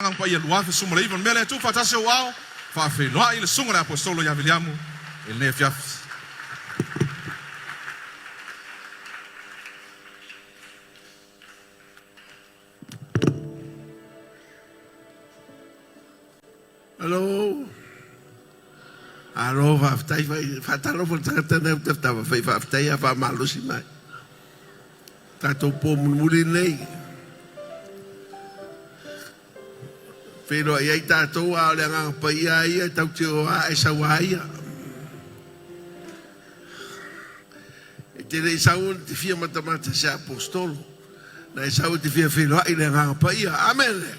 Agaga Paia 2019. O le mea lea, tuufaatasi ou aao, faafeiloai le Susuga i le Aposetolo ia Viliamu i lenei afiafi. Alo, alo faafetai fai faatalofa le tagata nei tafatafa fai faafetai a faamalosi mai. Tatou po mulimuli nei. Feiloai ai tatou a o le agaga paia ia e tau te o a e sau a ia. E te le i sau ona te fia matamata se apostolo. Na e sau e te fia feiloai le agaga paia. Amene.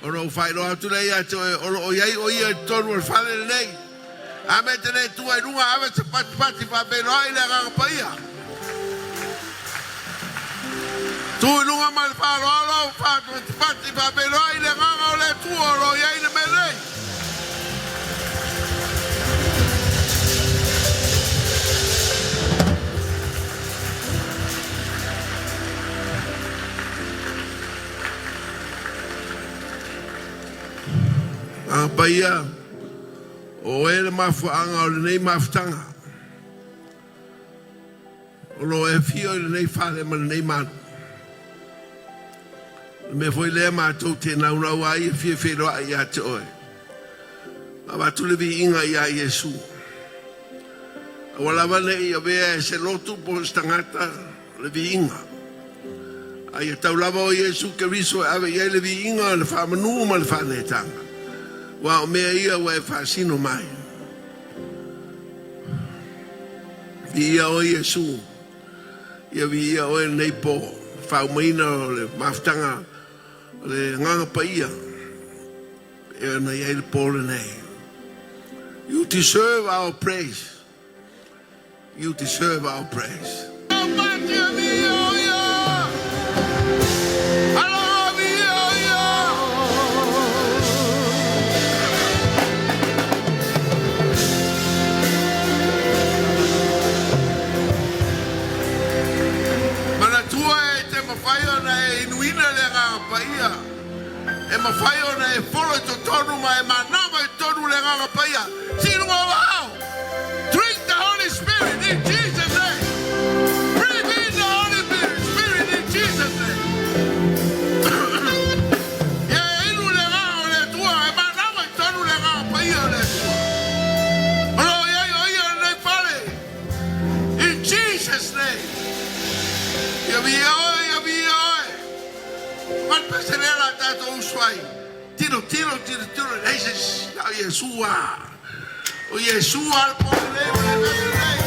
Ona ou faailoa atu lea ia te oe o lo o i ai o ia i totonu o le fale lenei. Amene te le tua i luga ave se patipati faafeiloai le agaga paia. Tu i luga ma le faaaloalo faapatipati faafeiloai le agaga o le Atua o lo o i ai le mea nei. Agaga Paia, o oe le mafuaaga o lenei mafutaga. O lo o e afio i lenei fale ma lenei malu. O le mea foi lea matou te naunau ai e fia feiloai ia te oe. Avatu le viiga ia Iesu. Aua lava ne i avea e se lotu po o se tagata le viiga. A ia tau lava o Iesu Keriso e ave i ai le viiga, le faamanu ma le faaneetaga. Aua o mea ia ua e faasino mai. Viia oe Iesu, ia viia oe lenei po, faaumaina o le mafutaga o le Agaga Paia e ona i ai le po lenei. You deserve our praise. You deserve our praise. Manatua e te mawhai ona e inuina le Agaga Paia, e mawhai ona e folo i totonu ma e manava i totonu le Agaga Paia. Si lunga o ao! Drink the Holy Spirit in Jesus' name. Breathe in the Holy Spirit in Jesus' name. Ia e inu le agaga o le Atua, e manava i totonu le agaga paia o le Atua. O lo o i ai o ia i lenei fale. In Jesus' name. Ia viia oe, ia viia oe. Avatu pese lea la tatou usu ai. Tilo, tilo, tilo, tilo, leai se isi, na o Iesu lava. O Iesu lava le po lenei ma le vele lenei.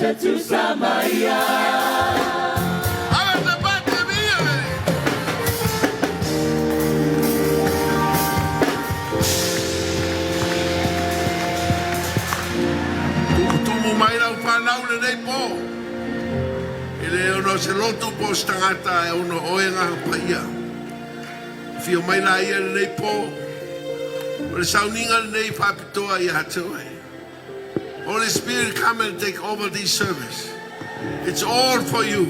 te tusa ma ia. Ave te pate via le. Tumutumu mai lau fanau lenei po. E le ono se lotu po o se tagata e ono oe agaga paia. Afio mai laia i lenei po. O le sauniga lenei faapitoa ia te oe. Holy Spirit, come and take over this service. It's all for you.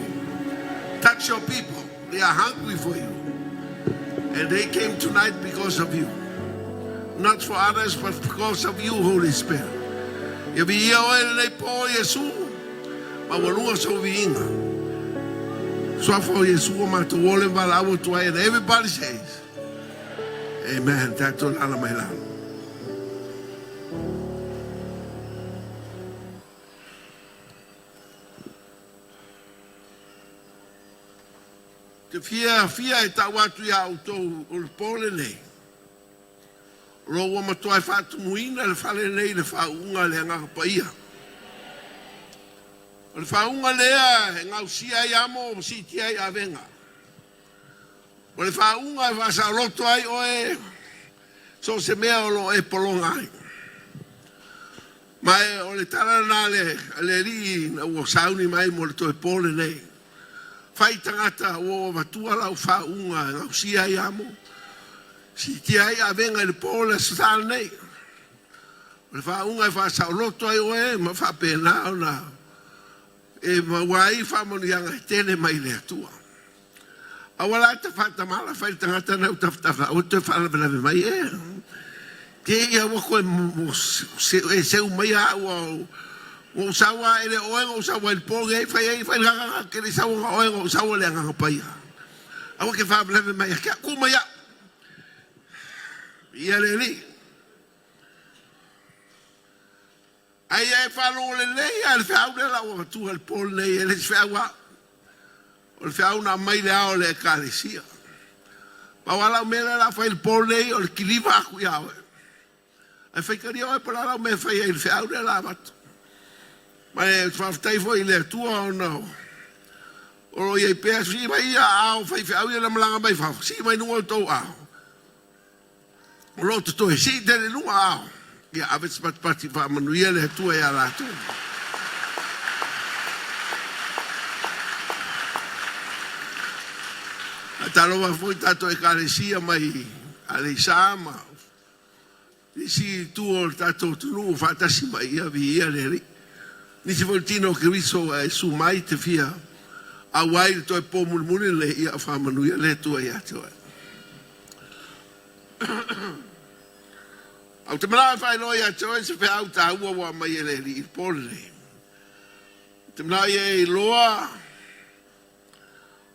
Touch your people. They are hungry for you. And they came tonight because of you. Not for others, but because of you, Holy Spirit. Ia viia oe lenei po, Iesu, maualuga sou viiga. Suafa o Iesu o matou ole ma valaau atu ai. And everybody says, Amen. Tatou lala mai lalo. Te fiafia e tau atu iā outou o le po lenei, o lo ua matua e faatumuina le fale lenei i le faauuga a le Agaga Paia. O le faauuga lea e gausia ai amo ma siitia ai avega. O le faauuga e faasaoloto ai oe so o se mea o lo o e pologa ai. Ma e o le tala lena a le, a le Alii ina ua sauni mai mo le toe po lenei. Fai tagata ua ou avatua lau faauuga e gausia ai amo, siitia ai avega i le po o le Aso Sa lenei. O le faauuga e faasaoloto ai oe ma faapena ona e maua ai faamanuiaga e tele mai le Atua. Aua la te faatamala fai le tagata na utafatafa aua toe faalavelave mai e. Te ia ua koe e seu mai a ua ua saua e le oe ua saua i le po nei fai ai fai le agaga ke le saua nga oe ua saua le agaga paia. Aua ke faalavelave mai a ke ku mai a. Ia le li. Ai e faalogo lelei lava i le feau lea la ua avatua i le po lenei, e le se feau a. O le feau na aumai le ao o le Ekalesia. Pau lava lau mea lea o le a fai i le po lenei, o le kiliva aku ia oe. Ae faitalia oe po o le a lau mea e fai ai i le feau lea o le a avatu. Ma e faafetai foi i le Atua ona o lo o i ai pea, sii mai ia aao faifeau ia na malaga mai fafo, sii mai luga o outou aao. O lo o totoe sii tele i luga ao. Ia ave se patipati faamanuia le Atua ia latou. Faatalofa foi tatou Ekalesia mai Aleisa ma nisi itu o le tatou atunuu faatasi mai, ia viia le Alii. Nisi foi le tino o Keriso ua e susu mai te fia auai i le toe po mulimuli lenei, ia faamanuia le Atua ia te oe. Ou te manao e faailoa ia te oe se feau taua ua aumai e le Alii i le po lenei. Ou te manao ia e iloa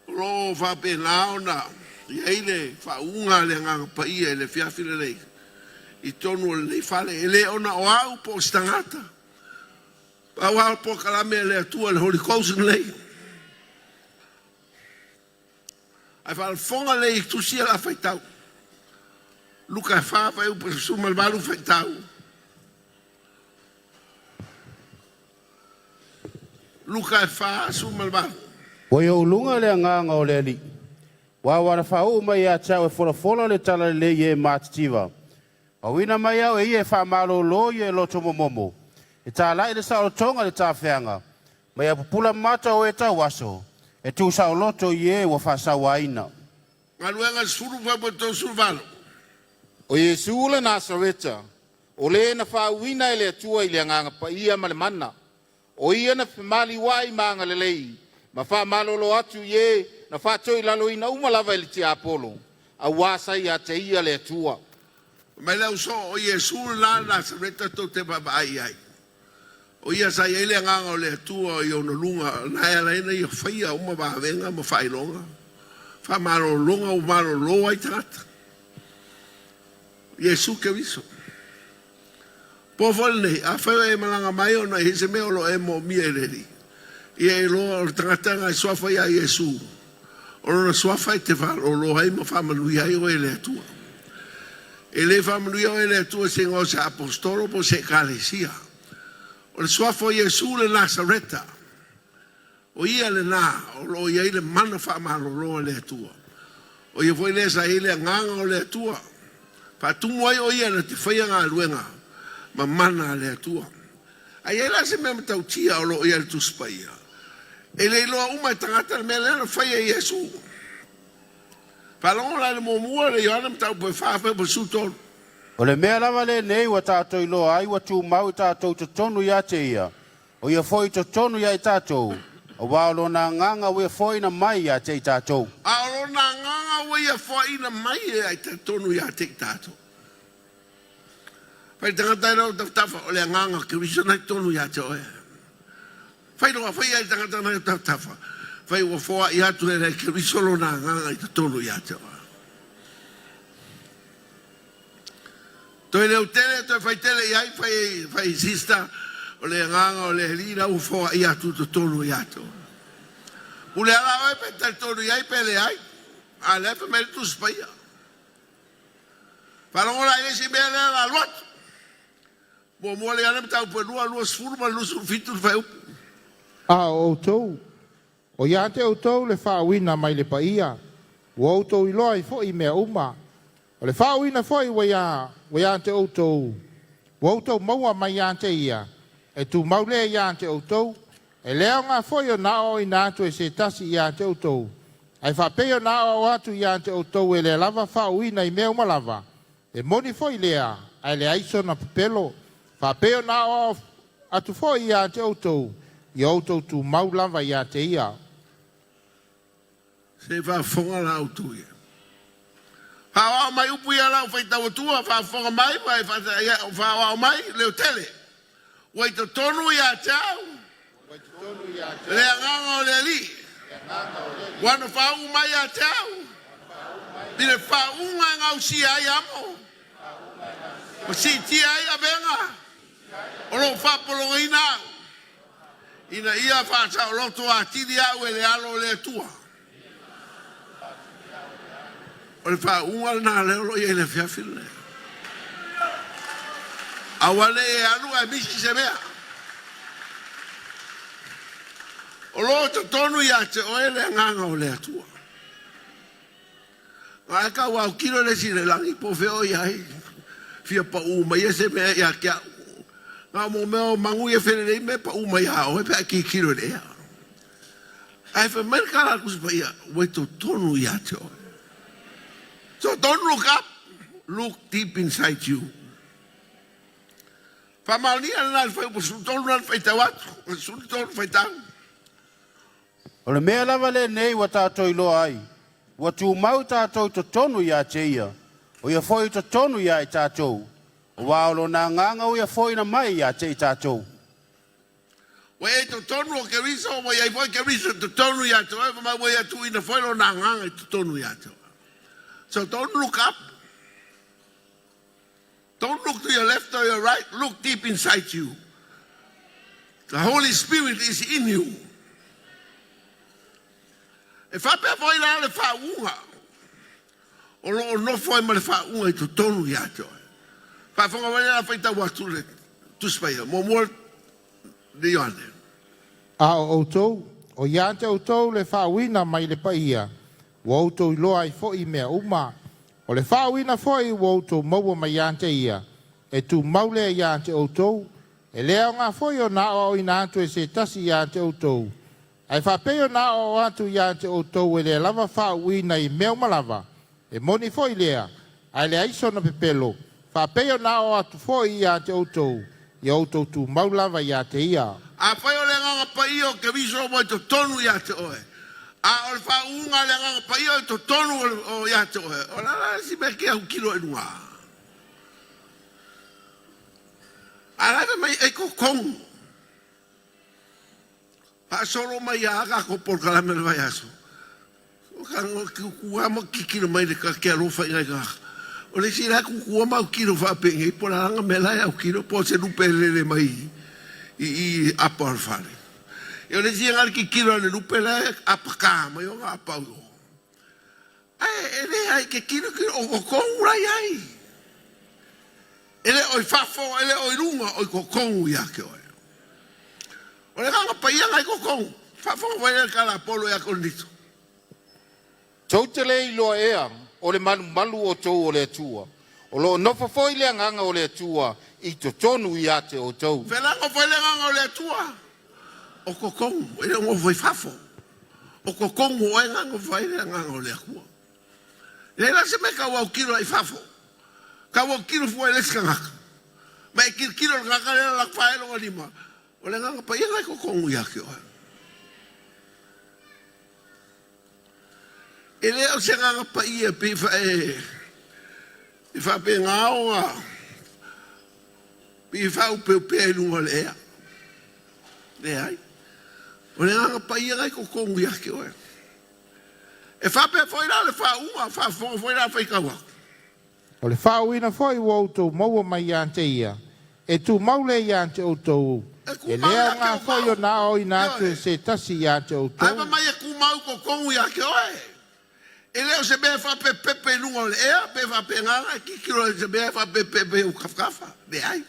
o lo o faapena ona i ai le faauuga a le Agaga Paia i le afiafi lenei i totonu o lenei fale. E le ona o au po o se tagata, pau lava o le polokalame a le Atua i le Holy Ghost lenei. Ae faafofoga lelei i tusi ia la faitau. Luka 4 fuaiupu 18 faitau. Luka 4 18. Ua i ou luga le agaga o le Alii, ua ua na faauu mai ia te au e folafola le talalelei i e matitiva. Auina mai au e ia e faamalōlō i e loto momomo, e tāla'i le saolotoga i le tafeaga, ma ia pupula mata o e tauaso, e tuusaoloto i e ua faasauaina. Galuega 10 fuaiupu 38. O Iesu le Nasareta, o le na faauuina e le Atua i le Agaga Paia ma le mana, o ia na femaliuai ma agalelei ma faamalolo atu i e na faatoilaloina uma lava e le tiapolo, auā sa ia te ia le Atua. Fai mai le ausoo, o Iesu lena Nasareta tou te vaavaai i ai. O ia sa i ai le Agaga o le Atua i ona luga, na e ala ai ona ia faia uma vavega ma faailoga, faamalologa ua malolo ai tagata. Iesu Keriso. Po foi lenei, afai o e malaga mai ona i ai se mea o lo o e moomia i le Alii, ia e iloa o le tagata na e suafa iā Iesu, o lona suafa e te faalōlō ai ma faamanuia ai oe e le Atua. E le faamanuia oe e le Atua i se igoa o se Aposetolo po o se Ekalesia. O le suafa o Iesu le Nasareta, o ia lena o lo o i ai le mana faamalolo a le Atua. O ia foi lea sa i ai le Agaga o le Atua, faatumu ai o ia na te faia galuega ma mana a le Atua. A i ai la se mea matautia o lo o i ai le Tusi Paia, e le iloa uma e tagata le mea lea na faia e Iesu. Faalogo la i le muamua le Ioane mataupu e 4 fuaiupu 13. O le mea lava lenei ua tatou iloa ai ua tumau i tatou totonu ia te ia, o ia foi i totonu ia i tatou, auā o lona Agaga ua ia foaiina mai ia te i tatou. A o lona Agaga ua ia foaiina mai ia i totonu ia te i tatou. Fai tagata e lou tafatafa, o le Agaga o Keriso na i totonu ia te oe. Fai loa, fai ai le tagata na i tafatafa, fai ua foai atu e le Keriso lona Agaga i totonu ia te oe. Toe leutele, toe faitele i ai, fai, fai sister, o le agaga o le Alii la ua foai atu i totonu ia te oe. Pule ala oe pe talitonu i ai pe leai, a o lea e fai mai le Tusi Paia. Faalogo la i le isi mea lea la alu atu. Muamua le ana mataupu e 2, 20 ma le 27 le fuaiupu. A o outou, o ia te outou le faauuina mai le paia, ua outou iloa ai foi mea uma. O le faauuina foi ua ia, ua ia te outou, ua outou maua mai ia te ia, e tumau lea ia te outou, e le aoga foi ona aoaoina atu e se tasi ia te outou, ae faapei ona aoao atu ia te outou e lea lava faauuina i mea uma lava, e moni foi lea, ae leai sona pepelo, faapei ona aoao atu foi ia te outou, ia outou tumau lava ia te ia. Se i faafofoga la outou ia. Faaoao mai upu ia lau faitau atua, faafofoga mai ma e faaoao mai leotele. Ua i totonu ia te au le agaga o le Alii. Ua na faauu mai ia te au i le faauuga e gausia ai amo ma siitia ai avega o lo o faapologaina au, ina ia faasaoloto atili au e le alo o le Atua. O le faauuga lena lea o lo o i ai i le afiafi lenei. Aua ne i e alu ae misi se mea. O lo o totonu ia te oe le agaga o le Atua. Ae tau autilo le isi i le lagi po o fea o i ai. Fia paʻū mai ia se mea ia te au. Na o mea o manu ia felelei me paʻū mai ia oe pe a e tilotilo i le ea. Ae fai mai le tala a le Tusi Paia, ua i totonu ia te oe. So don't look up, look deep inside you. Faamaonia lena i le fuaiupu 13 na faitau atu, 13 faitau. O le mea lava lenei ua tatou iloa ai, ua tumau tatou i totonu ia te ia, o ia foi i totonu ia i tatou, auā o lona Agaga ua ia foaiina mai ia te i tatou. Ua i ai i totonu o Keriso, ua i ai foi Keriso i totonu ia te oe, ma ua ia tuuina foi lona Agaga i totonu ia te oe. So don't look up. Don't look to your left or your right. Look deep inside you. The Holy Spirit is in you. E faapea foi la le faauuga o lo o nofo ai ma le faauuga i totonu ia te oe. Faafofoga mai la faitau atu le Tusi Paia. Muamua le Ioane. A o outou, o ia te outou le faauuina mai le paia, ua outou iloa ai foi mea uma. O le faauuina foi ua outou maua mai ia te ia, e tumau lea ia te outou, e le aoga foi ona aoaoina atu e se tasi ia te outou, ae faapei ona aoao atu ia te outou e lea lava faauuina i mea uma lava, e moni foi lea, ae leai sona pepelo, faapei ona aoao atu foi ia te outou, ia outou tumau lava ia te ia. Afai o le Agaga Paia o Keriso ua i totonu ia te oe, a o le faauuga a le Agaga Paia o i totonu o ia te oe, o le a la le isi mea e te autilo ai i luga? A la e fai mai e i totonu. Faasolo mai lava tatou polokalame o le vaiaso. O ka tutu lava ma tilotilo mai le ke alofa i nai tagata. O le isi la e tutu lava ma autilo faapenei po o le a lana mea la e autilo po o se lupe e lele mai i i apa o le fale. Ia o le isi na o le tilotilo lava i le lupe la e apata mai ona apa o i o. Ae e leai ke tilotilo o totonu la i ai. E le o i fafo, e le o i luga, o i totonu ia te oe. Paia ngai totonu. Faafofoga foi lea i le tala a Paulo ia Korinito. Tou te le iloa ea o le malumalu outou o le Atua, o lo o nofo foi le Agaga o le Atua i totonu ia te outou. Felago foi le Agaga o le Atua o totonu, e le o nofo i fafo. O totonu o oe na nofo ai le Agaga o le Atua. E leai la se mea e tau autilo ai i fafo, tau autilo fua i le isi tagata. Ma e tilotilo i le tagata lea e lata ae lona lima, o le Agaga Paia lena e totonu ia te oe. E le o se Agaga Paia pei e faapena ona pei e faaopeopea i luga o le ea. Leai. O le Agaga Paia lena e totonu ia te oe. E faapea foi la le faauuga, faafofoga foi la faitau atu. O le faauuina foi ua outou maua mai ia te ia, e tumau lea ia te outou, E e tumau le ia te aoga foi outou. ona aoaoina atu e Ioe. se tasi ia te Ae outou. fai mai e tumau i totonu ia te oe. E le o se mea e faapepepe i luga o le ea, pe faapena ona e tilotilo i se mea e faapepepe i ou tafatafa. Leai.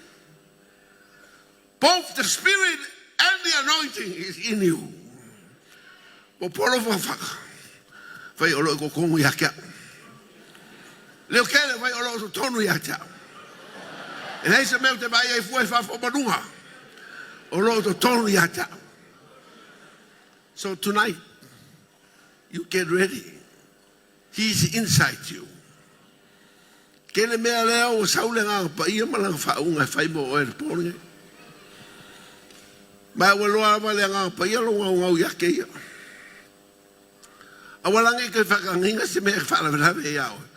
Both the spirit and the anointing is in you. Popolo fafaka. Fai o lo o i totonu ia te au. Leo tele fai o lo o totonu ia te au. E leai se mea ou te vaai ai fua i fafo ma luga. O lo o totonu ia te au. So tonight, you get ready. He's inside you. Tele mea lea ua sau le Agaga Paia ma lana faauuga e fai mo oe i le po lenei. Ma ua iloa lava le Agaga Paia lou gaugau ia te ia. Aua la ne i toe faatagaina se mea e faalavelave ia oe.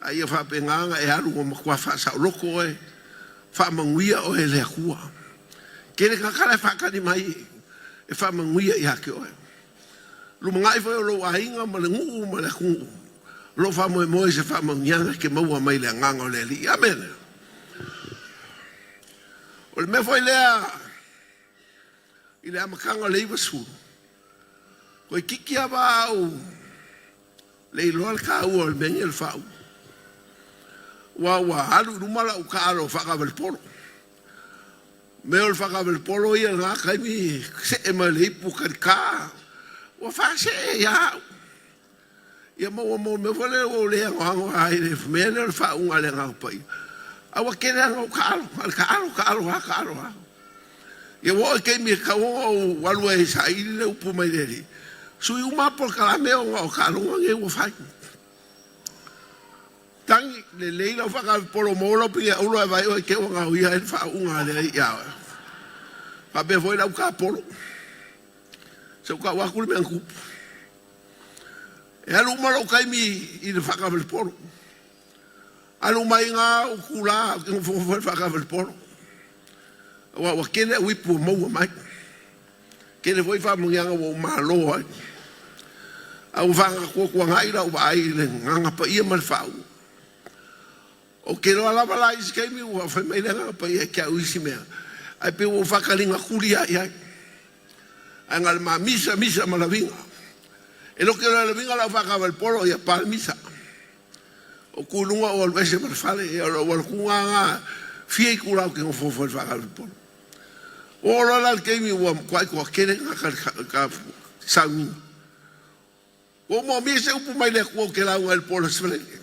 A ia faapena ona e alu ua matua faasaoloto oe, faamanuia oe e le Atua. Tele tagata la e faatali mai e faamanuia ia te oe. Lumanai foi o lou aiga ma le nuu ma le atunuu o lo o faamoemoe i se faamanuiaga e te maua mai le Agaga o le Alii. Amene. O le mea foi lea i le amataga o le 90, toeitiiti lava au le iloa le taua o le mea nei o le faauu. Aua ua alu i luma lau taalo faakavale polo. Mea o le faakavale polo ia i lena taimi, see mai le ipu talita, ua faasee ia au. Ia ma ua maua mea foi lea ua ou le anoano ai i le mea lea o le faauuga a le Agaga Paia. A ua tele lava ona ou taalo, a o le taalo, taalo lava, taalo lava. Ia ua oo i le taimi e tatau ona ou alu ai e saili le upu mai le Alii, sui uma lava polokalame ona o taaloga nei ua fai. Tagi, lelei lau faakave polo maua lau pine auro ae vaai oe te ua gaoia ai le faauuga a le Alii ia oe. Faapea foi lau tapolo. Se i ou tau atu le mea na tupu. E alu uma lou taimi i le faakavale polo. Alu mai gā ou itulā ou te nofonofo ai i le faakavale polo. Aua ua tele au ipu ua maua mai. Tele foi faamanuiaga ua ou malo ai. A ua faagatuatuanai lau vaai i le Agaga Paia ma le faauu. Ou te iloa lava la i isi taimi ua fai mai le Agaga Paia e te au i isi mea, ae pei ua ou faataligatuli lava i ai. Ae na o le ma misa, misa ma laviga. E loke loa e laviga lau faakavale polo, ia pa le misa. O ku i luga ou alu ese ma le fale, ia o lou alu atu ga fia itula ou te nofonofo ai i le faakavale polo. Ua oo loa la i le taimi ua matuai toatele tagata i le sauniga. Ua ou moomia se upu mai le Atua ou te lauga ai i le po o le Aso Faraile.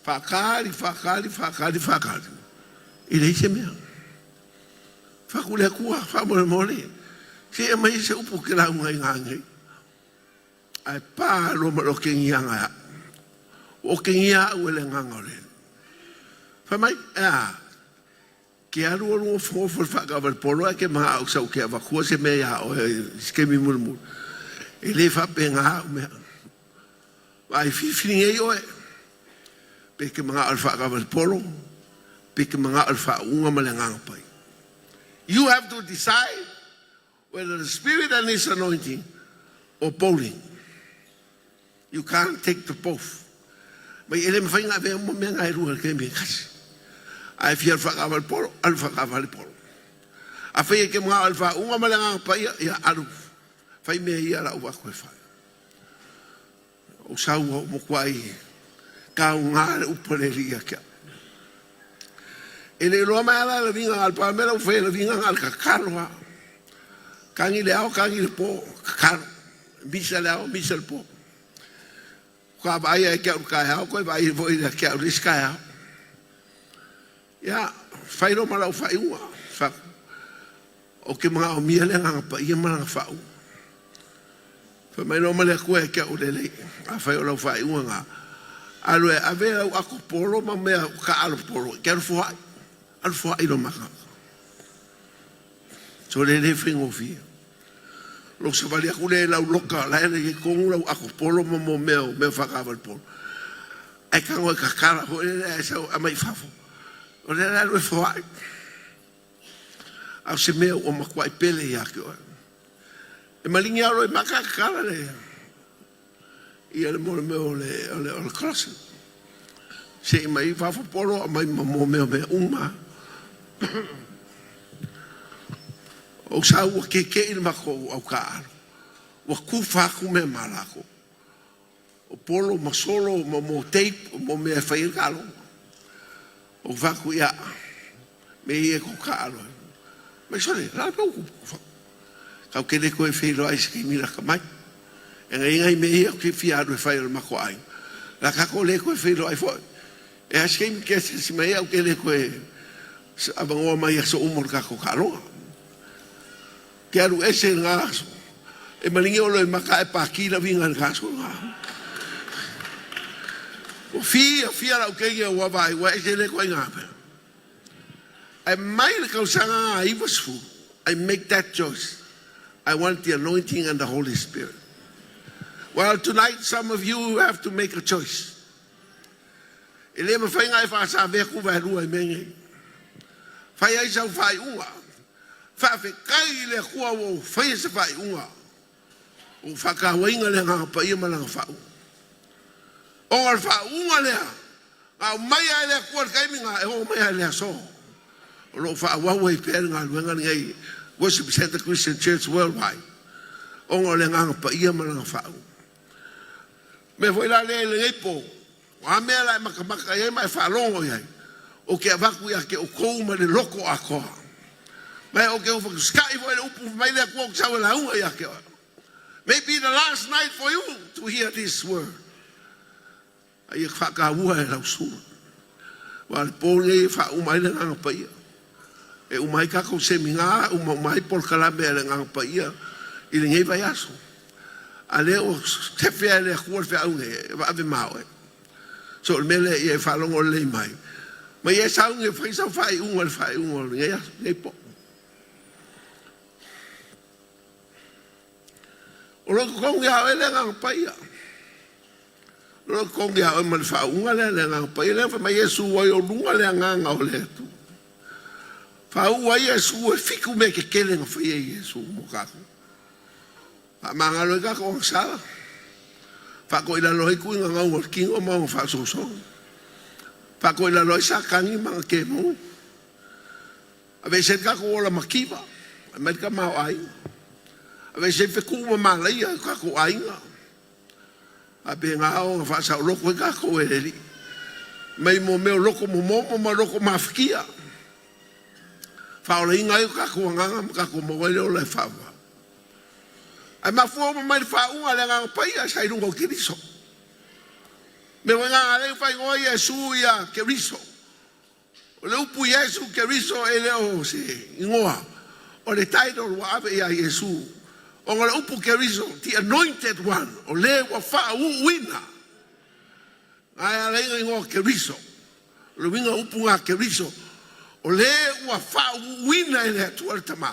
Faatali, faatali, faatali, faatali, e leai se mea. Fai atu le Atua, faamolemole, se i aumai se upu ou te lauga ai nanei. Ae pa loa ma le otegiaga e au. Ua otegia au e le Agaga o le Alii. Fai mai, e a? Ke alu alu nofonofo i le faakavale polo ae ke manao sau ke avatua se mea iā oe i se taimi mulimuli. E le faapena au mea. Vaai filifili nei oe, pe ke manao i le faakavale polo, pe ke manao i le faauuga ma le Agaga Paia. You have to decide whether the Spirit and His anointing or bowling. You can't take the both. Mai e le mafai ona avea uma mea na e lua i le taimi e tasi. A e fia alu faakaavale polo, alu faakaavale polo. Afai e te manao e alu faauuga ma le Agaga Paia, ia alu fai mea ia la ua atu e fai. O sau ua matuai tauga le upu a le Alii ia te au. E le iloa mai lava la le laviga na o le pau lava mea la ua fai e laviga na o le tatalo lava. Kagi le ao, kagi le po, kakalo. Misa le ao, misa le po. Ka vaai ai ke au kaeao, koe vaai foi le ke au le isi kaeao. Ia, fai loa ma lau faaiuga. Fa, o ke manaomia le Agaga Paia ma lana faauuga. Fai mai loa ma le Atua ia te au lelei, afai o lau faaiuga na, alu e ave lau ato polo ma mea taaalo polo e te alu foai, alu foai loa ma tagata. Sole e le faigofie. Lou savali atu lea i lau loka, la e i totonu lau ato polo ma mo mea o mea faakaavale polo. Ae tago e tatala foi lele ae sau aumai i fafo. O lea la alu e foai. A o se mea ua matuai pele ia te oe. E maligi lava loa i maka ae tatala le ia le mo le mea o le o le o le closet. Se i mai fafo polo aumai ma mo mea mea uma. O sa ua keke'i le matou au taaalo. Ua tufa atu mea ma latou. O polo ma solo ma mo tape mo mea e fai ai le taaloga. Ou fai atu, ia, mea ia e tou taaalo ai. Mai sole, o le a le mea ua tupu? Tatou te le toe feiloai i se taimi lata mai. E nai nai mea ia ou te fia alu e fai o le matou aiga. O le a tatou le toe feiloai foi. E a se taimi e te asiasi mai ai, ae ou te le toe avanoa mai i aso uma o le tatou taaloga. Te alu ese i lena aso. E malingi olo e maka ae paki laviga i lena aso lena. Ua fia fia lau teine ua vaai ua ese lea ituaiga mea. Ae mai le tausaga 90, I make that choice. I want the anointing and the Holy Spirit. Well, tonight some of you have to make a choice. E le mafai ona e faasavea kuva e lua i mea nei. Fai ai sau faaiuga. Faafetai i le Atua ua ou faia se faaiuga, ua ou faatauaina le Agaga Paia ma Lana faauuga. Ona o le faauuga lea na aumaia e le Atua i le taimi na, e oo mai lava i le aso, o lo o faaauau ai pea le galuega lenei, Worship Center Christian Church Worldwide, ona o le Agaga Paia ma Lana faauuga. O le mea foi la lea i lenei po, o a mea la e matamata i ai ma e faalogo i ai, ou te avatu ia te outou ma le loto atoa. Ma ou te ufatusitai foi i le upu fai mai le Atua ou te sau e lauga ia te oe. Maybe the last night for you to hear this word. A ia faataua e lau susuga. Aua o le po lenei e faauma ai le Agaga Paia. E uma ai tatou semina, uma uma ai polokalame a le Agaga Paia i lenei vaiaso. A lea ua sefe e le Atua le feau nei, e ave ma oe. So o le mea lea ia e faalogo lelei mai. Ma ia e sauni e fai sau faaiuga i le faaiuga o lenei aso, lenei po. O lo o totogi ia oe le Agaga Paia. O lo o totogi ia oe ma le faauuga lea le Agaga Paia. Lea fai mai Iesu ai o luga le Agaga o le Atua. Faauu ai Iesu e fitu mea tetele na fai ai Iesu mo tatou. Faamagalo ai tatou agasala. Faatoilalo ai tuigagau o le tino ma ona faasoasoaga. Faatoilalo ai Satani ma ana kemoni. Aveese ai le tatou ola mativa, aumai le tamaoaiga. Aveese ai fetuu ma malaia i tatou aiga. Faapena ona faasaoloto ai tatou e le Alii. Mai mo mea o loto momomo ma loto mafatia. Faaolaina ai o tatou agaga ma tatou maua ai le ola e faavavau. Ae mafua uma mai le faauuga a le Agaga Paia sa i luga o Keriso. Mea foi na ala ai ona faaigoa Iesu ia Keriso. O le upu Iesu Keriso e le o se igoa, o le title ua ave ia Iesu. Ona o le upu Keriso, the anointed one, o le ua faauuina. Na e ala ai ona igoa Keriso. O le uiga o upu na Keriso, o le ua faauuina e le Atua le Tama,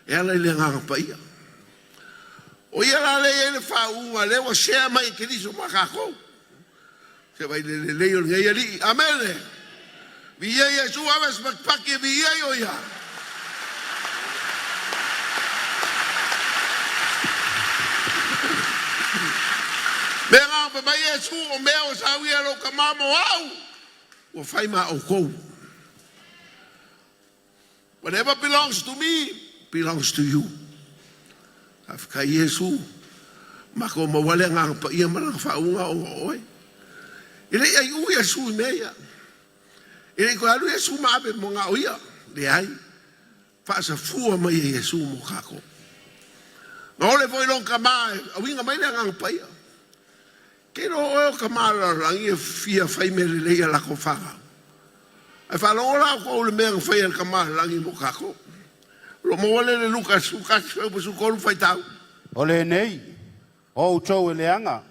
e ala i le Agaga Paia. O ia la lea e i ai le faauuga, lea ua share mai e Keriso ma tatou. Se vai le lelei o lenei alii. Amene. Viia Iesu, ave se patipati e viia ai o ia. Mea na fai mai Iesu, o mea ua sauia e lou tama mo au, ua fai ma outou. Whatever belongs to me, belongs to you. Faafetai Iesu, matou maua le Agaga Paia ma Lana faauuga ona o oe. E le i aiu Iesu i mea ia. E le i toe alu Iesu ma ave mo na o ia. Leai, faasafua mai e Iesu mo kākou. Na ole foi lona tama e auiga mai le Agaga Paia. Ke iloa oe o tama o le lalolagi e fia fai mea lelei ia latou fanau. Ae faalogo la outou i le mea na faia e le tama o le lagi mo tatou. O lo o maua lea i le Luka 11 fuaiupu 13 faitau. O lenei, o outou e leaga,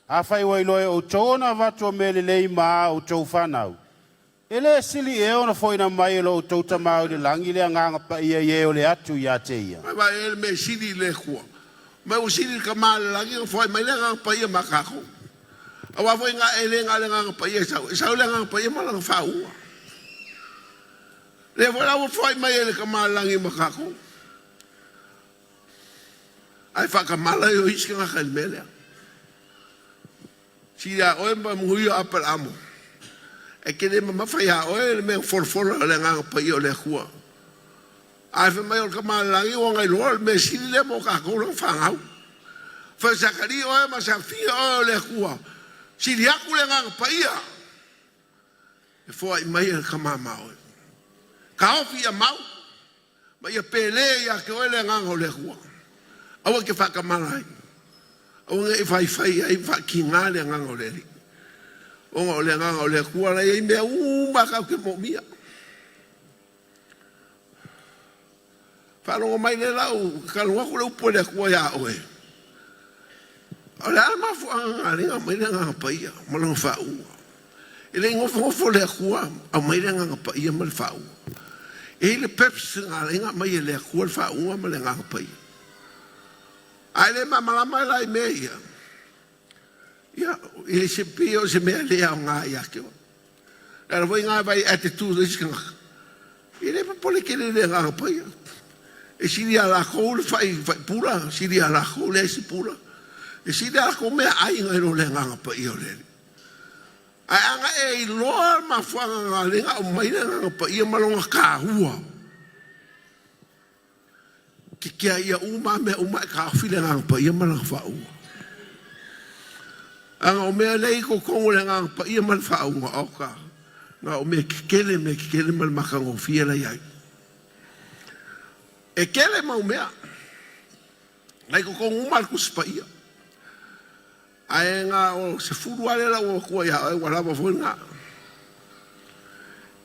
afai ua iloa e outou ona avatu o mea lelei ma a outou fanau, e lē sili ea ona fo'oina mai e lo outou Tamā o i le lagi le Agaga Paia i e o le atu iā te ia. Mai vaai ai le mea sili i le Atua. Mai ua sili le Tama o le lagi ona foai mai le Agaga Paia ma tatou. Aua foi na e le na o le Agaga Paia e sau, e sau le Agaga Paia ma lana faauuga. Lea foi la ua foai mai e le Tama o le lagi ma tatou. Ae faatamala ai o isi tagata i le mea lea. Sili a oe ma muia Aperaamo. E te le mamafa iā oe le mea folafola o le Agaga Paia o le Atua. Ae fai mai o le Tama a le Lagi ua na iloa o le mea sili lea mo tatou lana fanau. Fai o Sakaria oe ma Safia oe o le Atua, sili atu le Agaga Paia e foai mai e le Tama ma oe. Taofi ia mau ma ia pele ia te oe le Agaga o le Atua. Aua e te faatamala ai. Aua ne i faifai ai ma faatiga le Agaga o le Alii. Ona o le Agaga o le Atua la e i ai mea uma tatou te moomia. Faalogo mai lea lau tatalo atu le upu a le Atua iā oe. O le a le mafuaaga na ala ai mai le Agaga Paia ma lona faauuga? E le i nofonofo le Atua aumai le Agaga Paia ma le faauuga. E i ai le purpose na ala ai ona aumai e le Atua le faauuga ma le Agaga Paia. A e le malamalama la i mea ia, ia, e le se pei o se mea le aoga ia te oe. Le ala foi lena e vaai attitude o isi tagata, e le popole tele i le Agaga Paia. E sili ia latou le fai, fai pula, sili ia latou le isi pula. E sili ia latou meaai nai lo le Agaga Paia o le Alii. Ae a na e iloa le mafuaaga na ala ai ona aumai le Agaga Paia ma lona taua, Kikia ia uma mea uma e taofi le Agaga Paia ma lana faauuga. Aga o mea lea i totonu o le Agaga Paia ma le faauuga, oka, na o mea kekele, mea kekele ma le matagofie la i ai. E kele mau mea, la i totonu uma le Tusi Paia. Ae na o se fulu lava lea la ua avatua ia oe, ua lava foi lena.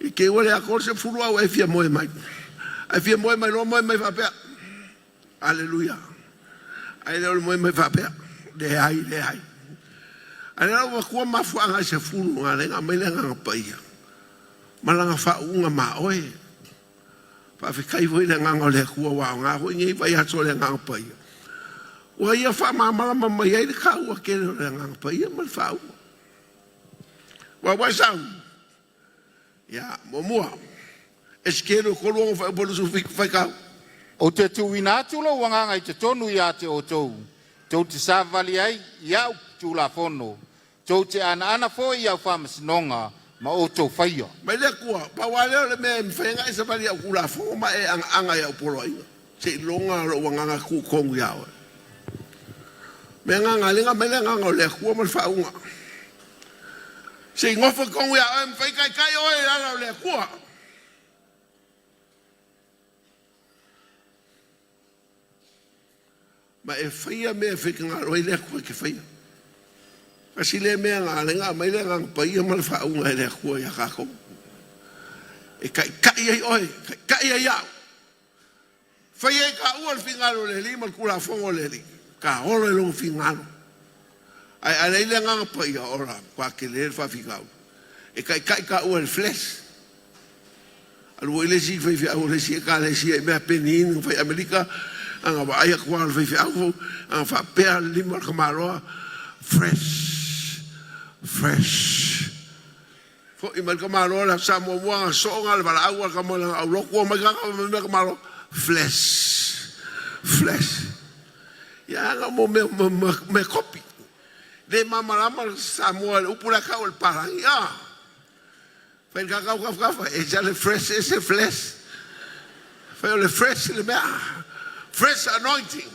I te i ua le atoa le sefulu a ua e fia moe mai. Ae fia moe mai loa moe mai faapea, Aleluia. Ae le o le moe mai faapea, leai, leai. Ae lea la ua avatua mafuaaga i sefulu na ala ai ona aumai le Agaga Paia ma lana faauuga ma oe. Faafetai foi i le Agaga o le Atua ua aoga foi nei vaiaso o le Agaga Paia. Ua ia faamalamalama mai ai le taua tele o le Agaga Paia ma le faauuga. Ua ua sau. Ia, muamua, Esekiele 36 fuaiupu 27 faitau. Ou te tuuina atu lou agaga i totonu iā te outou, tou te savavali ai i a'u Tulafono, tou te anaana foi i au faamasinoga ma outou faia. Mai le Atua, pau lava lea o le mea e mafai ai ona e savali i au Tulafono ma e agaaga i au poloaiga, seiloga lou agaga e tu tonu iā oe. Mea agaga le mai le agaga o le Atua ma le faauuga. Se i nofo tonu iā oe, mafai taitai oe i le ala o le Atua. Ma e faia mea e faitagalo ai le Atua e te faia. Tasi lea mea na ala ai ona aumai le Agaga Paia ma le faauuga e le Atua iā tatou. E taitai ai oe, taitai ai au. Fai ai taua le finagalo o le Alii ma le Tulafono a le Alii. Ta ola i lona finagalo. Ae a leai le Agaga Paia, ola, matua tele le faafitauli. E taitai taua e le flesh. Alu foi le isi faifeau o le isi ekalesia i mea peniini na fai Amerika, ana vaai atu lava le faifeau, ana faapea le lima o le tamaloa, fresh, fresh. Foi mai le tamaloa le Aso Sa muamua, ana soo na le valaau a le tama lana aulotu, omai kaka fai mai le tamaloa, flesh, flesh. Ia ana mo mea, mea kopi. Le malamalama le Samoa i le upu lea tau o le palagi, ah. Fai le kakau kafa, ese le fresh, ese flesh. Fai o le fresh le mea. Fresh anointing.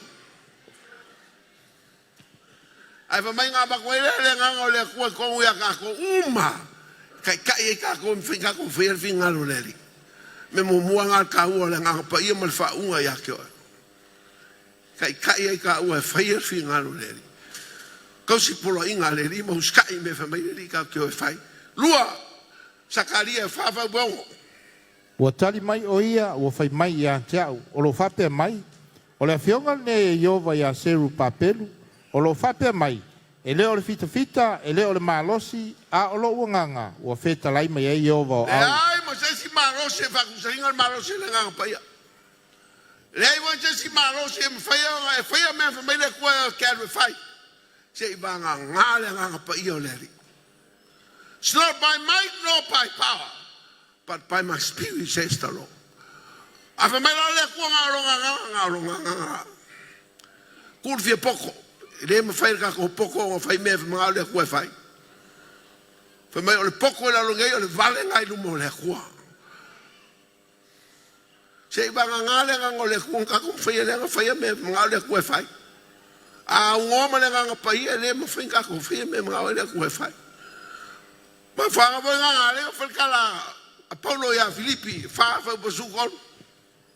Ae fai mai ngā avatu ai lea le agaga o le Atua i tonu ia kākou uma. Taitai ai kākou e mafai kākou faia le finagalo o le Alii. Me muamua ngā le taua o le Agaga Paia ma le faauuga ia te oe. Taitai ai tāua e faia le finagalo o le Alii. Tausi poloaiga a le Alii ma usitai i mea e fai mai le Alii tatou te o e fai. Lua, Sakaria 4:6. Ua tali mai o ia ua fai mai ia te a'u, o loo faapea mai, o le afioga lenei e Ieova iā Seru Papelu, o loo faapea mai, e lē o le fitafita, e lē o le malosi, a o lo'u agaga ua fetalai mai ai Ieova o au. Leai ma se isi malosi e faatusaina le malosi o le Agaga Paia. Leai foi se isi malosi e mafai ona e faia mea fai mai le Atua e te alu e fai, se i vagana le Agaga Paia o le Alii. It's not by might nor by power, but by my spirit, says the Lord. A fai mai la le Atua na o lona agaga, na o lona agaga. Tuu le fia poto. E le mafai e le tatou poto ona fai mea e manao le Atua e fai. Fai mai o le poto i lalo nei o le vale na i luma o le Atua. Se i vagana le agaga o le Atua na tatou mafai ai lea ona faia mea e manao le Atua e fai. A aunoa ma le Agaga Paia e le mafai ona tatou faia mea e manao ai le Atua e fai. Mafuaaga foi na na alai ona fai le tala a Paulo ia Filipi 4:13.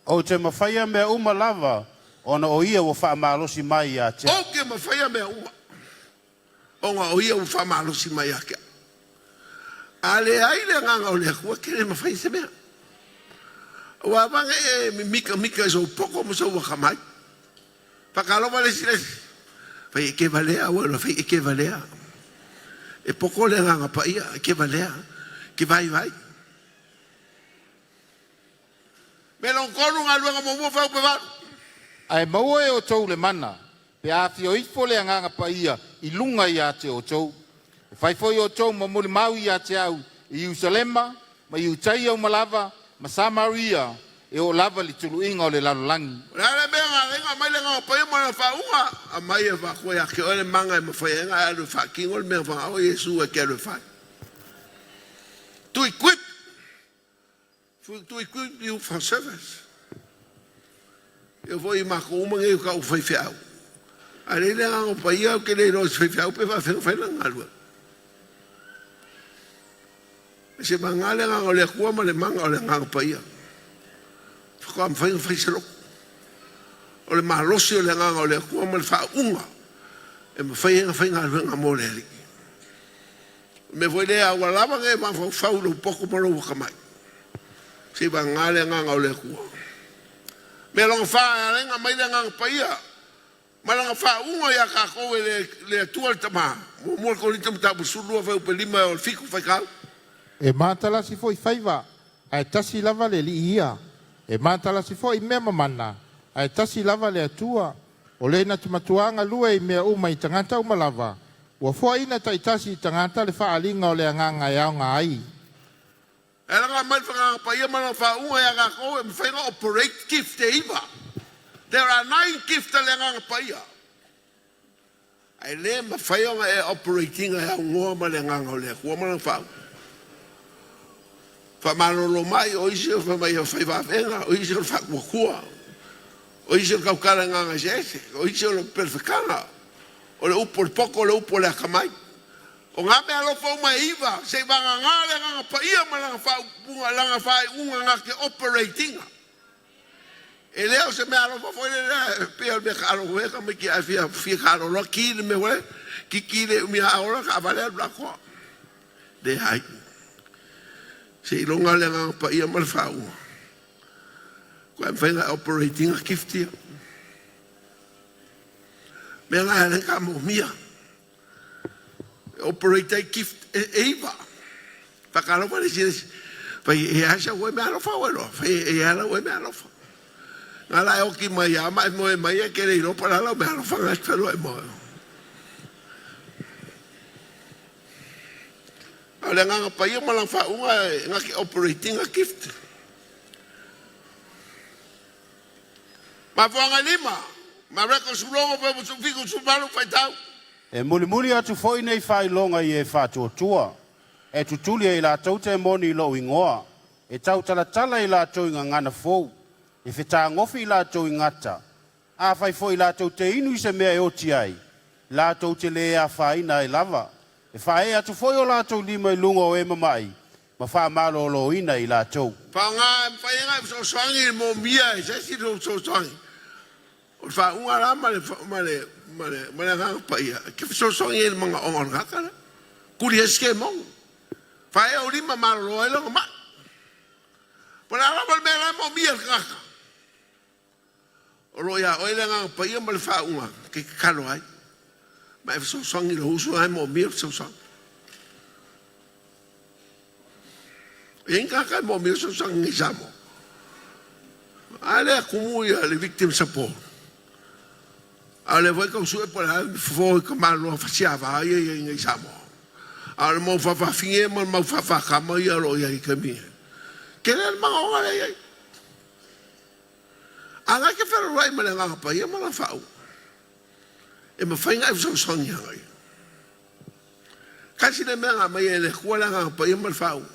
Ou te mafaia mea uma lava, ona o ia ua faamalosi mai ia te Ou au. te mafaia mea uma, ona o ia ua faamalosi mai ia te au. A leai le agaga o le Atua, e te le mafai se mea. Ua avane e mimikamika i sou poto ma sou akamai. Faatalofa le isi le isi. Fai e ke valea ua loa fai e ke valea. E poko le agaga paia e ke valea. Ke vaivai. Me lona tolu galuega muamua fai upe valu. Ae maua e outou le mana, pe a afio ifo le Agaga Paia i luga ia te outou. E fai foi outou ma molimau ia te au i Ierusalema ma Iutaia uma lava ma Samaria e oo lava i le tuluiga o le lalolagi. O le a le mea na ala ai ona aumai le Agaga Paia ma lana faauuga? Aumai e avatu ia te oe le mana e mafai ai ona e alu e faatino le mea na fanau ai Iesu e te alu e fai. To equip, to equip you for service. E foi i makou uma nei o tau faifeau. A leai le Agaga Paia ou te le iloa i se faifeau pe faafefea ona fai lana galuega. E se vagana le agaga o le Atua ma le mana o le Agaga Paia. Faatoa mafai ona fai se loto. O le malosi o le agaga o le Atua ma le faauuga e mafai ai ona fai galuega mo le Alii. O le mea foi lea ua lava nei mafaufau i lou poto ma lou akamai. Se i vagana le agaga o le Atua. Mea lona fa e ala ai ona aumai le Agaga Paia ma lana faauuga ia tatou e le Atua le Tama. Muamua Korinito mataupu 12 fuaiupu 5 e oo i le 7 faitau. E matalasi foi faiva, ae tasi lava le Alii ia. E matalasi foi mea mamana, ae tasi lava le Atua, o le na te matuā galue i mea uma i tagata uma lava, ua foaina taitasi i tagata le faaaliga o le agaga e aoga ai. E ala ona aumai le Agaga Paia ma lana faauuga ia tatou e mafai ona operate gift e iva. There are nine gift a le Agaga Paia. Ae le mafai ona e operate ina e aunoa ma le Agaga o le Atua ma lana faauuga. Faamalolo mai o isi o fai mai o fai vavega, o isi o le faatuatua, o isi o le tautala i agaga eseese, o isi o le pelefekana, o le upu o le poto, o le upu o le akamai. O ngā mea alofa uma e iva, se i vagana le Agaga Paia ma lana faaupuga, lana faaiuga na te operate ina. E le o se mea alofa foi le lea e pei o le mea taalo foi e tamaiti ae fia fia taalo loa ki le mea foi kiki le umi a ola taavale alu lakoa. Leai. Seiloga le Agaga Paia ma le faauuga. Koe mafai ona operate ina gift ia. Mea na e ka moomia. E operate ai gift e iva. Whakalofa le isi Fai e asa ue mea alofa ue loa. Fai e ala ue mea alofa. Ngā la e oki mai a mai moe mai e kere i ropa la lau mea alofa ngā te whenua e moe. A o le Agaga Paia ma lana faauuga e na te operate ina gift. Mafuaaga e lima, Mareko 16 78 faitau. E mulimuli atu foi nei faailoga i e faatuatua, e tutuli e i latou te moni i lou igoa, e tautalatala i latou i gagana fou, e fetagofi i latou i gata, afai foi latou te inu i se mea e oti ai, latou te lē afaina ai lava, e faaee atu foi o latou lima i luga o e mama'i, ma faamalōlōina i latou. Faaaoga e mafai ai ona e fesoasoani i le moomia e se isi lou fesoasoani. O le faauga la ma le, ma le, ma le, ma le Agaga Paia, e te fesoasoani ai i le manaoga o le tagata lea. Kuli ai se kemona. Faaea ou lima malolo ai lona mai. Po o le a lava le mea la e moomia e le tagata, o lo o iā oe le Agaga Paia ma le faauga e te tatalo ai, ma e fesoasoani i lou uso la e moomia le fesoasoani. E i ai ni tagata e moomia le fesoasoani nei i Samoa? A lea tumu ia le victim support. A o lea foi e tau sue po o le a le fofo i tamaloa fasiava ia e i ai nei i Samoa. A o le mau faafafine ma le mau faafatama ia o lo o i ai i taimi nei. Tele le manaoga lea e i ai. A na e te fealuai ma le Agaga Paia ma Lana faauuga, e mafai ona e fesoasoani ia ia. Tasi le mea na aumai e le Atua le Agaga Paia ma le faauuga.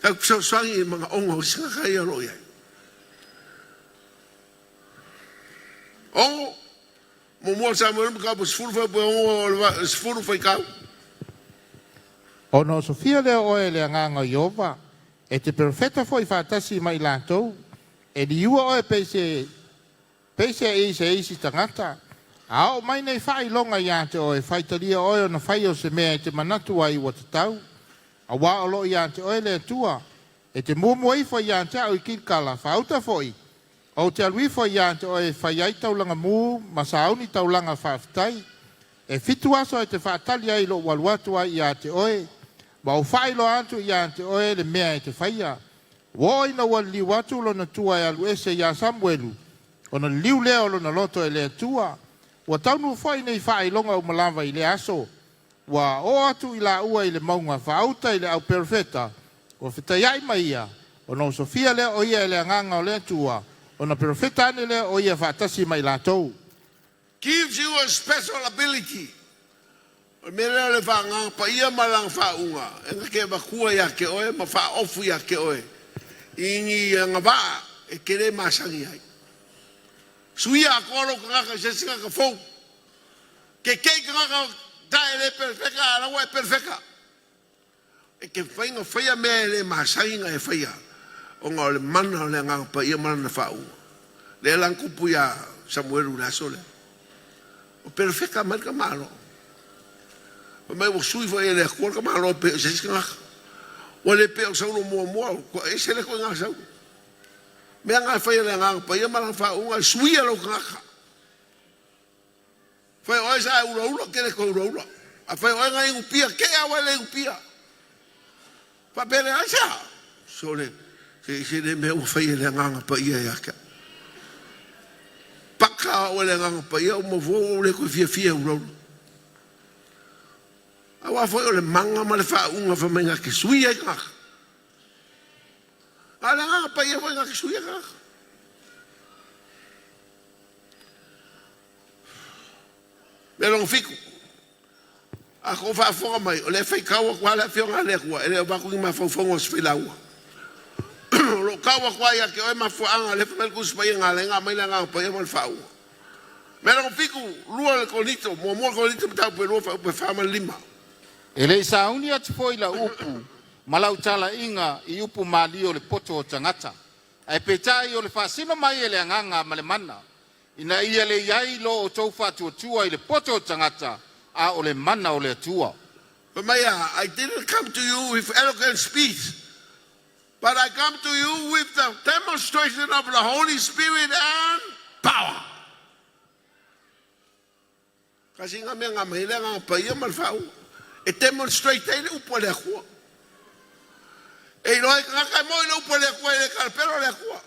Tatou te fesoasoani i manaoga o isi tagata ia o lo o i ai. Ono, muamua Samuelu mataupu 10 fuaiupu e 6 o le 10 faitau. Ona osofia lea o oe e le Agaga o Ieova, e te perofeta foi faatasi ma i latou, e liua oe pei se Peisei i se isi tagata, a oo mai nei faailoga iā te oe, faitalia oe ona fai o se mea e te manatu ai ua tatau, auā o loo iā te oe le Atua. E te muamua ifo iā te a'u i Kilikala, faauta foi, ou te alu ifo iā te oe e fai ai taulaga mū ma sauni taulaga faafetai. E 7 aso e te faatali ai lo'u alu atu ai iā te oe, ma ou faailoa atu iā te oe le mea e te faia. Ua oo ina ua liliu atu lona tua e alu ese iā Samuelu, ona liliu lea o lona loto e le Atua. Ua taunuu foi nei faailoga uma lava i lea aso. Ua oo atu i laua i le mauga faauta i le auperofeta, ua fetaiai ma ia, ona osofia lea o ia e le Agaga o le Atua, ona perofeta ane lea o ia faatasi ma i latou. Gives you a special ability. O le mea lea o le Faaagaga Paia ma Lana faauuga, e na te avatua iā te oe ma faaofu iā te oe i ni agavaa e te le masani ai. Suia atoa lou tagata i se isi tagata fou. Keke'i tagata tae e le perefeka a la ua e perefeka. E te mafai ona faia mea e le masani ona e faia ona o le mana o le Agaga Paia ma Lana faauuga. Lea la na tupu iā Samuelu i le aso lea. Ua perefeka mai le tamaloa. Fai mai ua sui foi e le Atua le tamaloa e pei o se isi tagata. Ua le pei o Saulo muamua, ua ese le ituaiga Saulo. Mea na e faia e le Agaga Paia ma Lana faauuga e suia lou tagata. Fai oe sa e ulaula ke le koe ulaula. A fai oe na inu pia ke a le inu pia. Faapea le ai sea. So le se se le mea ua fai e le Agaga Paia ia te au. Paka oe le Agaga Paia o mafua ua le koe fiafia e ulaula. Aua foi o le maga ma le faauuga fai mai na te sui ai tagata. A o le Agaga Paia foi na te sui ai tagata. Mea lona fitu, a kou faafofoga mai, o lea e faitau atu lava le Afioga a le Atua, e le o avatu ni mafaufauga o se failauga. O loo tau atu lava ia te oe mafuaaga o lea e fai mai le Tusi Paia na ala ai ona aumai le Agaga Paia ma le faauuga. Mea lona fitu, lua le Korinito, muamua Korinito mataupu e 2 fuaiupu e 4 ma le 5. E le i sauni atu foi lau upu ma lau talaiga i upu malie o le poto o tagata, ae peitai o le faasino mai e le Agaga ma le mana, ina ia le i ai lo outou faatuatua i le poto o tagata, a o le mana o le Atua. Fai mai a, I didn't come to you with eloquent speech, but I come to you with the demonstration of the Holy Spirit and power. Kasi ngā mea ngā mahi le Agaga Paia ma le faauuga. E demonstrate ai le upu a le Atua. E iloa ai tagata e moi le upu a le Atua e le kalapelo le Atua.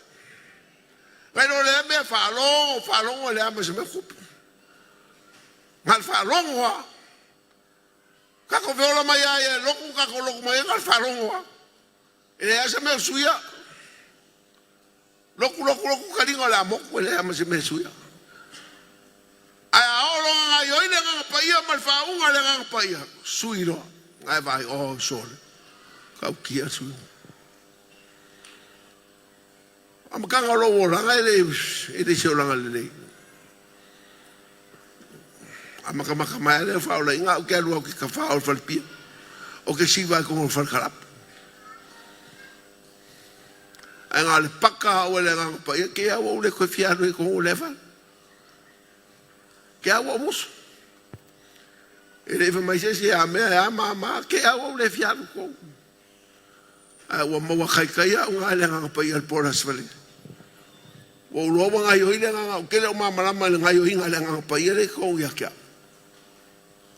Ngai lo lea mea faalogo, faalogo e le ama se mea kupu. Nga le faalogo a. Kako feola mai ai e loku, kako loku mai ai nga le faalogo a. E le asa mea suia. Loku, loku, loku kaliga o le a moku e le ama se mea suia. Ae a oo loa gaoioi le Agaga Paia ma le faauuga a le Agaga Paia, sui loa. Ae vaai, oh, sole. Tautia le suiga. Amataga o lou olaga e le, e le se olaga lelei. A makamaka mai lea faaolaiga au ke alu au ke kawha o le falepia. O ke siva e kongo o le falekalapu. Ae ngā le paka au e le Agaga Paia, ke au au le koe fia alu e kongo le fale. Ke au ua ou musu. E le i fai mai se isi ia mea e a ma ma, ke au ua ou le fia alu kou. Ae ua maua kaikai au nga le Agaga Paia i le po o le Aso Faraile. Ua ou iloa ua gaioi le agaga, ou te le o malamalama i le gaioiga a le Agaga Paia lea i totonu ia te au.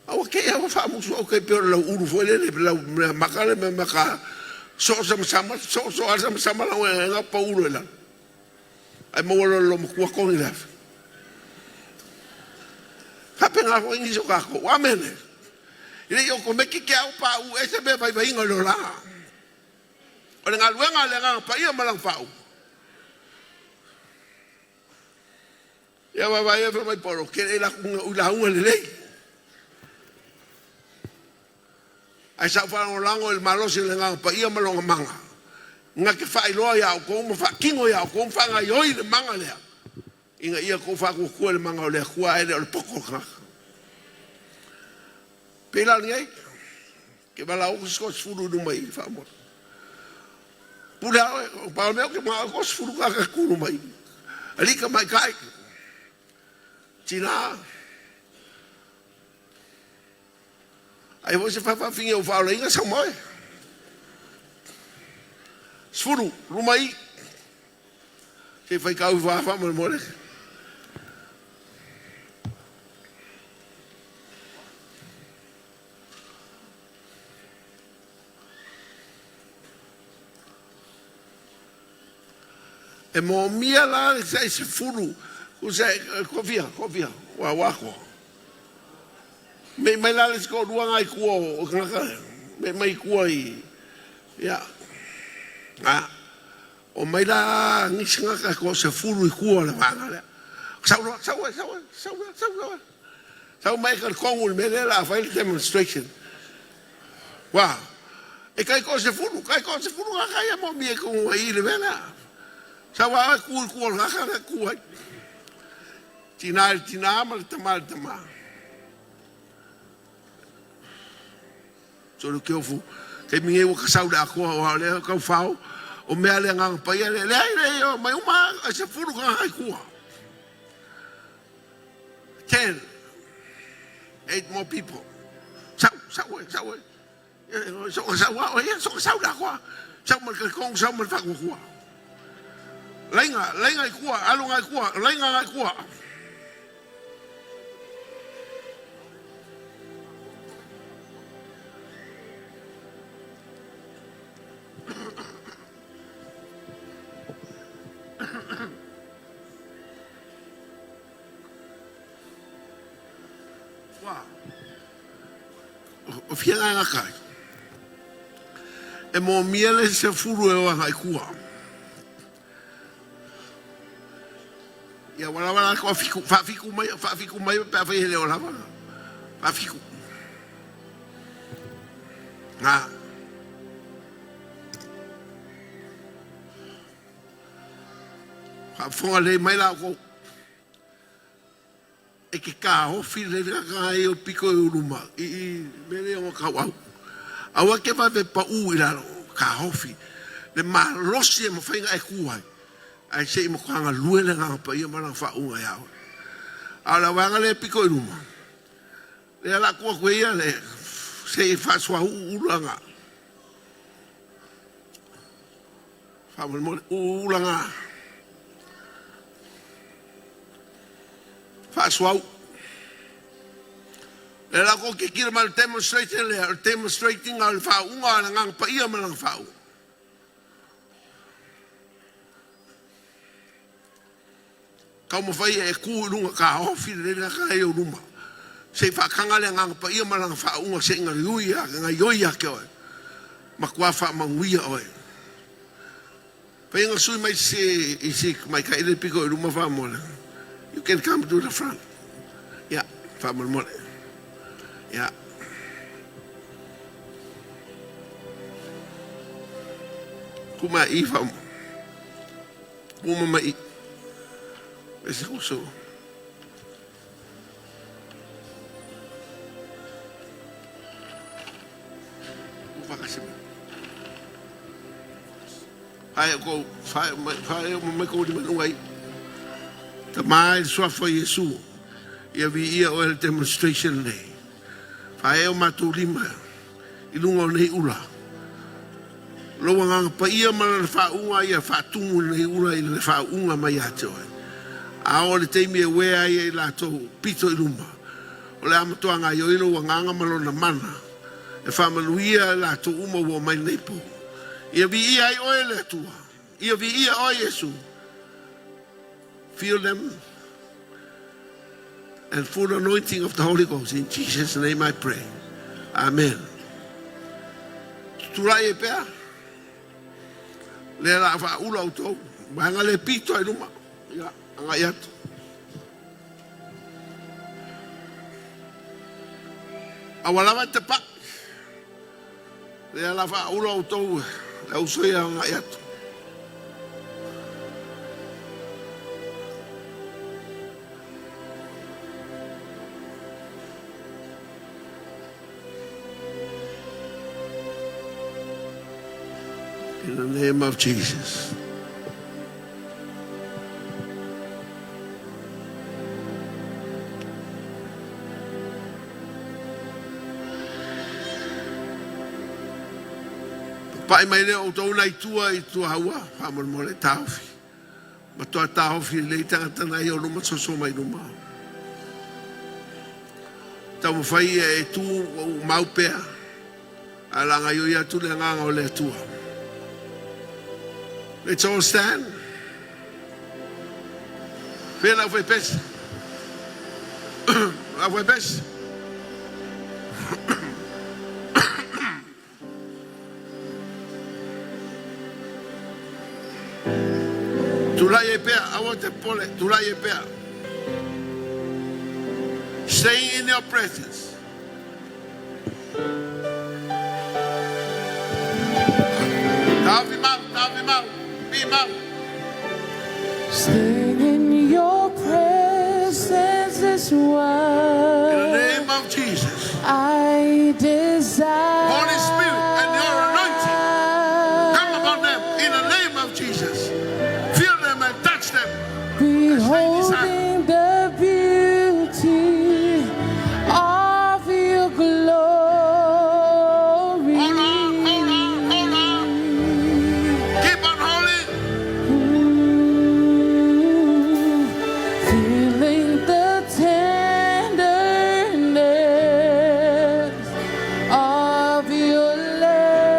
A ua te i lava ua faamusu au tai pei o le lauulu foi lele, lau mea mata le mea mata soo samasama, soo soo lava samasama lau egaega pau loa i lalo. Ae maua loa e le loomatua tonu i le afi. Faapena foi nisi o tatou. Amene. E le i otomeki ke au pauu ese mea vaivaiga o le olaga. O le galuega a le Agaga Paia ma lana faauu. Ia vaavaai e fai mai Paulo, ke le laku ui lauga lelei. Ae sa ou faalagolago i le malosi o le Agaga Paia ma lona mana, na te faailoa iā outou ma faatino iā outou ma faagaoioi le mana lea, ina ia outou faatuatua i le mana o le Atua ae le o le poto o le tagata. Pei la o lenei, ke valaau atu se toasefulu i luma i i faamolemole. Pule a oe, o pau mea ou te manao e toasefulu tagata e tu i luma i i. Alii tamaitai, tina, Ai foi se faafaafine ua faaolaina sau ma oe. 10, luma i. Se i faitau ifo lava faamolemole. E moomia la le tai 10, tusa e kofia, kofia, ua ua atoa. Mei mai la le isi toalua na i tua o tagata lea. Mei mai i tua i, ia, a, o mai la nisi tagata e toasefulu i tua o le vaega lea. Sau loa, sau ai, sau ai, sau ai, sau ai. Sau mai e talitonu i le mea lea o le a fai le demonstration. Ua, e taitoasefulu, taitoasefulu tagata ia e moomia i totonu i i le mea lea. Sau lava oe tu i tua o le tagata lea e tu ai. Tina i le tina ma le tama i le tama. Solo ke ofu. Taimi nei ua kasau le atoa o ao lea kau whao. O mea le nganga paia le leai le o mai uma ai se fulu ka hai kua. 10. 8 more people. Sau, sau e, sau e. So ka sau a oe, so ka sau le atoa. Sau ma le kalikong, sau ma le whakuakua. Lainga, lainga i kua, alu ngai kua, lainga ngai kua. Wā. O fia ngā kai. E mōmia le se furu e o anga i kua. Ia wala wala ko fiku, fa fiku mai, fa fiku mai pe a whai hele o lava. Fa fiku. Ngā. Faafofoga lelei mai la outou. E ke kāofi le laka ai o piko i uluma i i mea nei o kauau. Aua ke vave paʻū i lalo, kāofi le malosi e mafai ona e kū ai, ae se i matua galue le Agaga Paia ma Lana faauuga iā oe. A o le vaega lea e piko i luma, lea o le a tuu atu e ia le se i faasoauu ulaga. Faamolemole, ulaga faasoau. Lea la kou tilotilo mai i le demonstration lea, o le demonstrating o le faauuga o le Agaga Paia ma lana faauuga. Taumafai e tu i luga taofi lelei le gata ai ou luma. Se i faataga le Agaga Paia ma lana faauuga se i gaioi gaioi ia te oe. Matua faamanuia oe. Fai na sui mai se i se tamaitai le pito i luma faamolemole. You can come to the front. Yeah, faamolemole. Yeah. Kuma i faamolemole. Uma mai i se uso. Hae ko whae mai whae o mai ko ni mai. Tama i le suafa o Iesu. Ia viia oe i le demonstration lenei. Faaee o matou lima i luga o nei ula. Lou Agaga Paia ma Lana faauuga ia faatumu lenei ula i le faauuga mai ia te oe. A oo i le taimi e uē ai e i latou pito i luma, o le a matua gaoioi lou Agaga ma Lona mana e faamanuia i latou uma ua omai lenei po. Ia viia ai oe e le Atua. Ia viia oe Iesu. Fill them and full anointing of the Holy Ghost. In Jesus' name I pray. Amen. Tutulai e pea. Lea la faaula outou. Vaega le pito ai luma. Ia, agai atu. Aua lava e te pai. Lea la faaula outou le auso ia agai atu. In the name of Jesus. Papa'i mai lea o outou nai tua i Tuahaua, faamolemole taofi. Matua taofi lelei tagata na ia o luma soso mai luma. Taumafai ia e tu ua ou mau pea, ae o le a gaoioi atu le agaga o le Atua. Let's all stand. Fea lau faipesi? Lau faipesi? Tulai ai pea, aua te popole, tulai ai pea. Stay in your presence. Taofi mau, taofi mau, pi mau. Staying in your presence is In the what name of Jesus. I desire. Holy Spirit and your anointing come upon them in the name of Jesus. Fill them and touch them. Beholding the beauty of your glory. Hold on, hold on, hold on. Keep on holding. Ooh, feeling the tenderness of your love.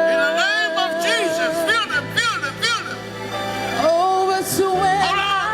In the name of Jesus, fill them, fill them, fill them. Oh, it's when Hold on,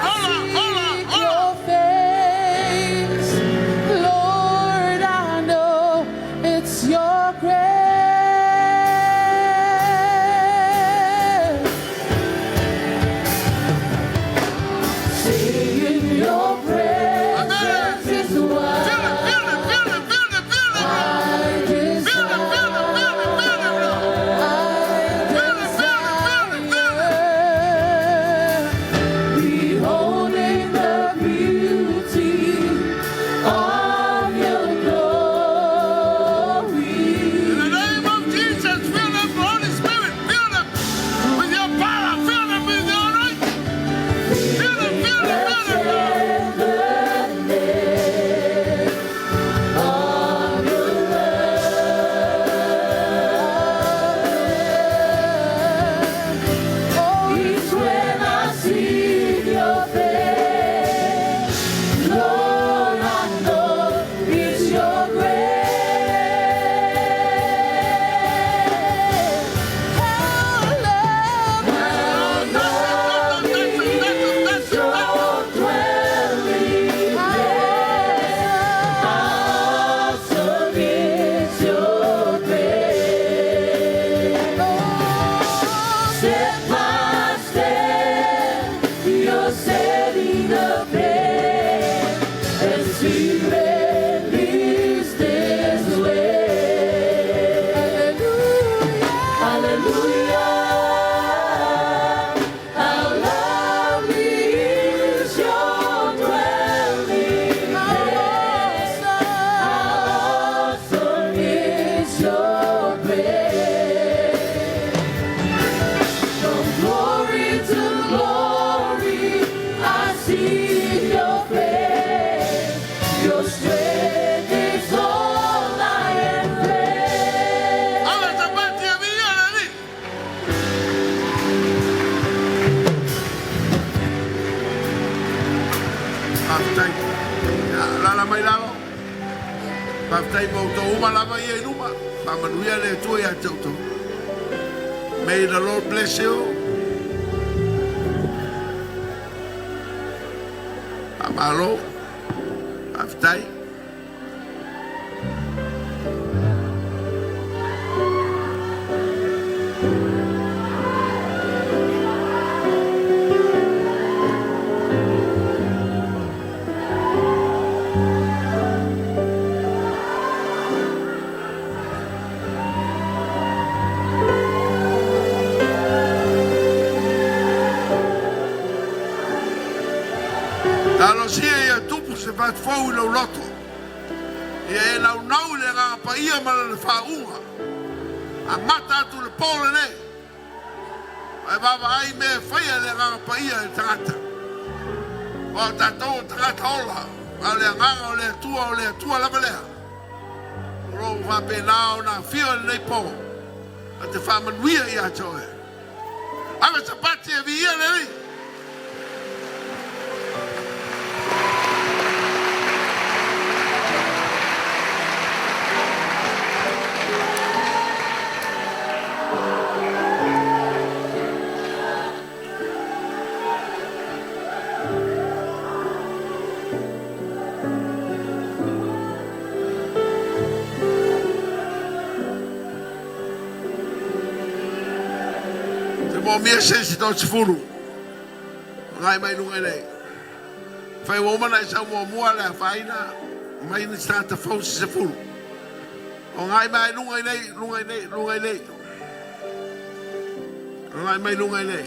Faafetai. Ia, alaala mai lalo. Faafetai mo outou uma lava ia i luma. Faamanuia le Atua ia te outou. May the Lord bless you. Faamalo. Faafetai. Talosia ia tupu se fatu fou i lou loto. Ia e naunau i le Agaga Paia ma Lana faauuga. Amata atu le po lenei. Ma e vaavaai i mea e faia e le Agaga Paia i le tagata. Aua o tatou o tagata ola, a o le Agaga o le Atua o le Atua lava lea. O lo o faapena ona afio i lenei po, a te faamanuia ia te oe. Ave se pati e viia le Alii. Te moomia se isi 30. Agai mai luga i nei. Fai ua uma ona e sau muamua le afaina mai ni tagata fou se 10. Agai mai luga i nei, luga i nei, luga i nei. Agai mai luga i nei.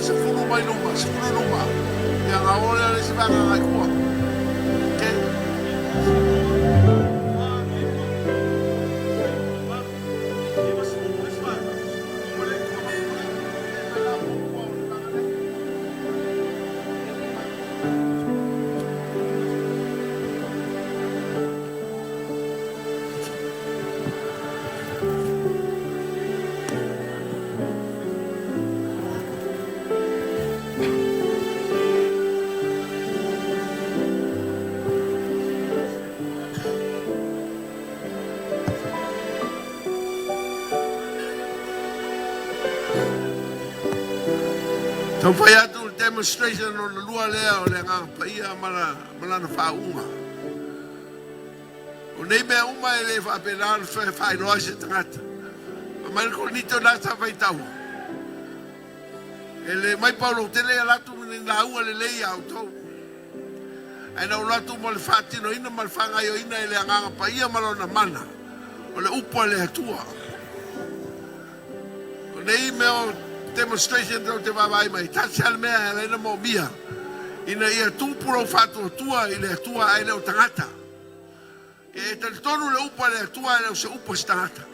10 mai luma, 10 luma. Ia nga ole le si vanga ngai kua. Okay. Taumafai atu le demonstration lona lua lea o le Agaga Paia ma lana faauuga. O nei mea uma e le faapena ona faailoa ai se tagata. Fai mai le Korinito na sa faitaua. E le mai Paulo ou te le ala atu ma ni lauga lelei ia outou. Ae na ou alu atu mo le faatinoina ma le faagaioina e le Agaga Paia ma Lona mana, o le upu a le Atua. O nei mea o demonstration ou te vaavaai mai, tasi lava le mea e ala ai ona moomia, ina ia tupu lou faatuatua i le Atua ae le o tagata. Ia e talitonu le upu a le Atua ae le o se upu a se tagata.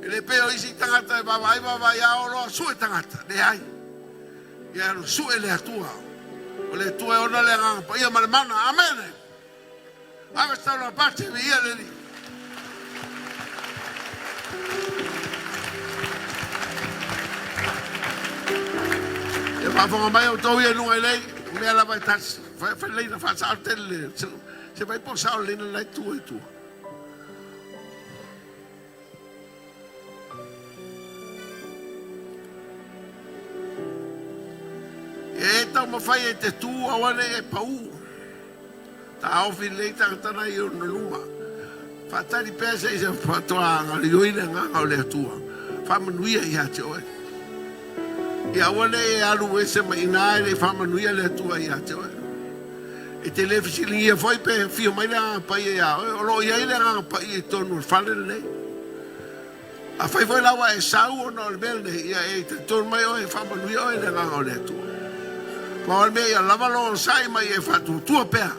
E le pei o isi tagata e vaavaai vaavaai a o loa sue tagata. Leai. Ia sue le Atua. O le Atua e ona le Agaga Paia ma le mana. Amene. Ave se taulaga pati e viia le Alii. Ia faafofoga mai outou ia i luga i lei, mea lava e tasi, fai leina faasao tele le, se vai po sao leina lai tua i tua. E taumafai e te tū aua nei e paū. Taofi lelei tagata na i ona luma. Faatali pea se i se faatoa galioi le agaga o le Atua. Faamanuia ia te oe. Ia aua nei e alu ese mai ina e le i faamanuia le Atua ia te oe. E te le fesiligia foi pe afio mai le Agaga Paia iā oe, o lo o i ai le Agaga Paia i totonu o le fale lenei. Afai foi la ua e sau ona o le mea lenei, ia e talitonu mai oe e faamanuia oe i le Agaga o le Atua. Pau lava le mea ia lava lou onosai ma ia e faatuatua pea.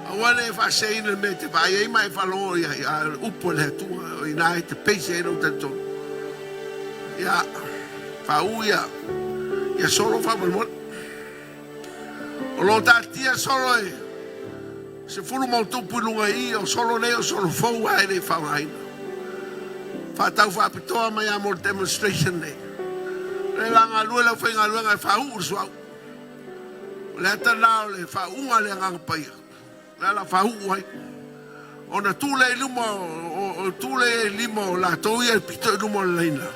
Aua ne i e faaseseina i le mea e te vaai ai ma e faalogo i ai, a o le upu a le Atua, o i ina e te pese ai lou talitonu. Ia, faauu ia, ia solo faamolemole. O lo o taatia solo e 10+ i luga i i, o solo nei o solo fou lava e le i faaaogaina. Faatau faapitoa mai lava mo le demonstration nei. O lea la galue le aufaigaluega e faauu le suauu. O le ata lena o le faauuga a le Agaga Paia, o le a la faauu ai. Ona tu lea i luma o, tu lea i lima o latou ia e pito i luma o le laina.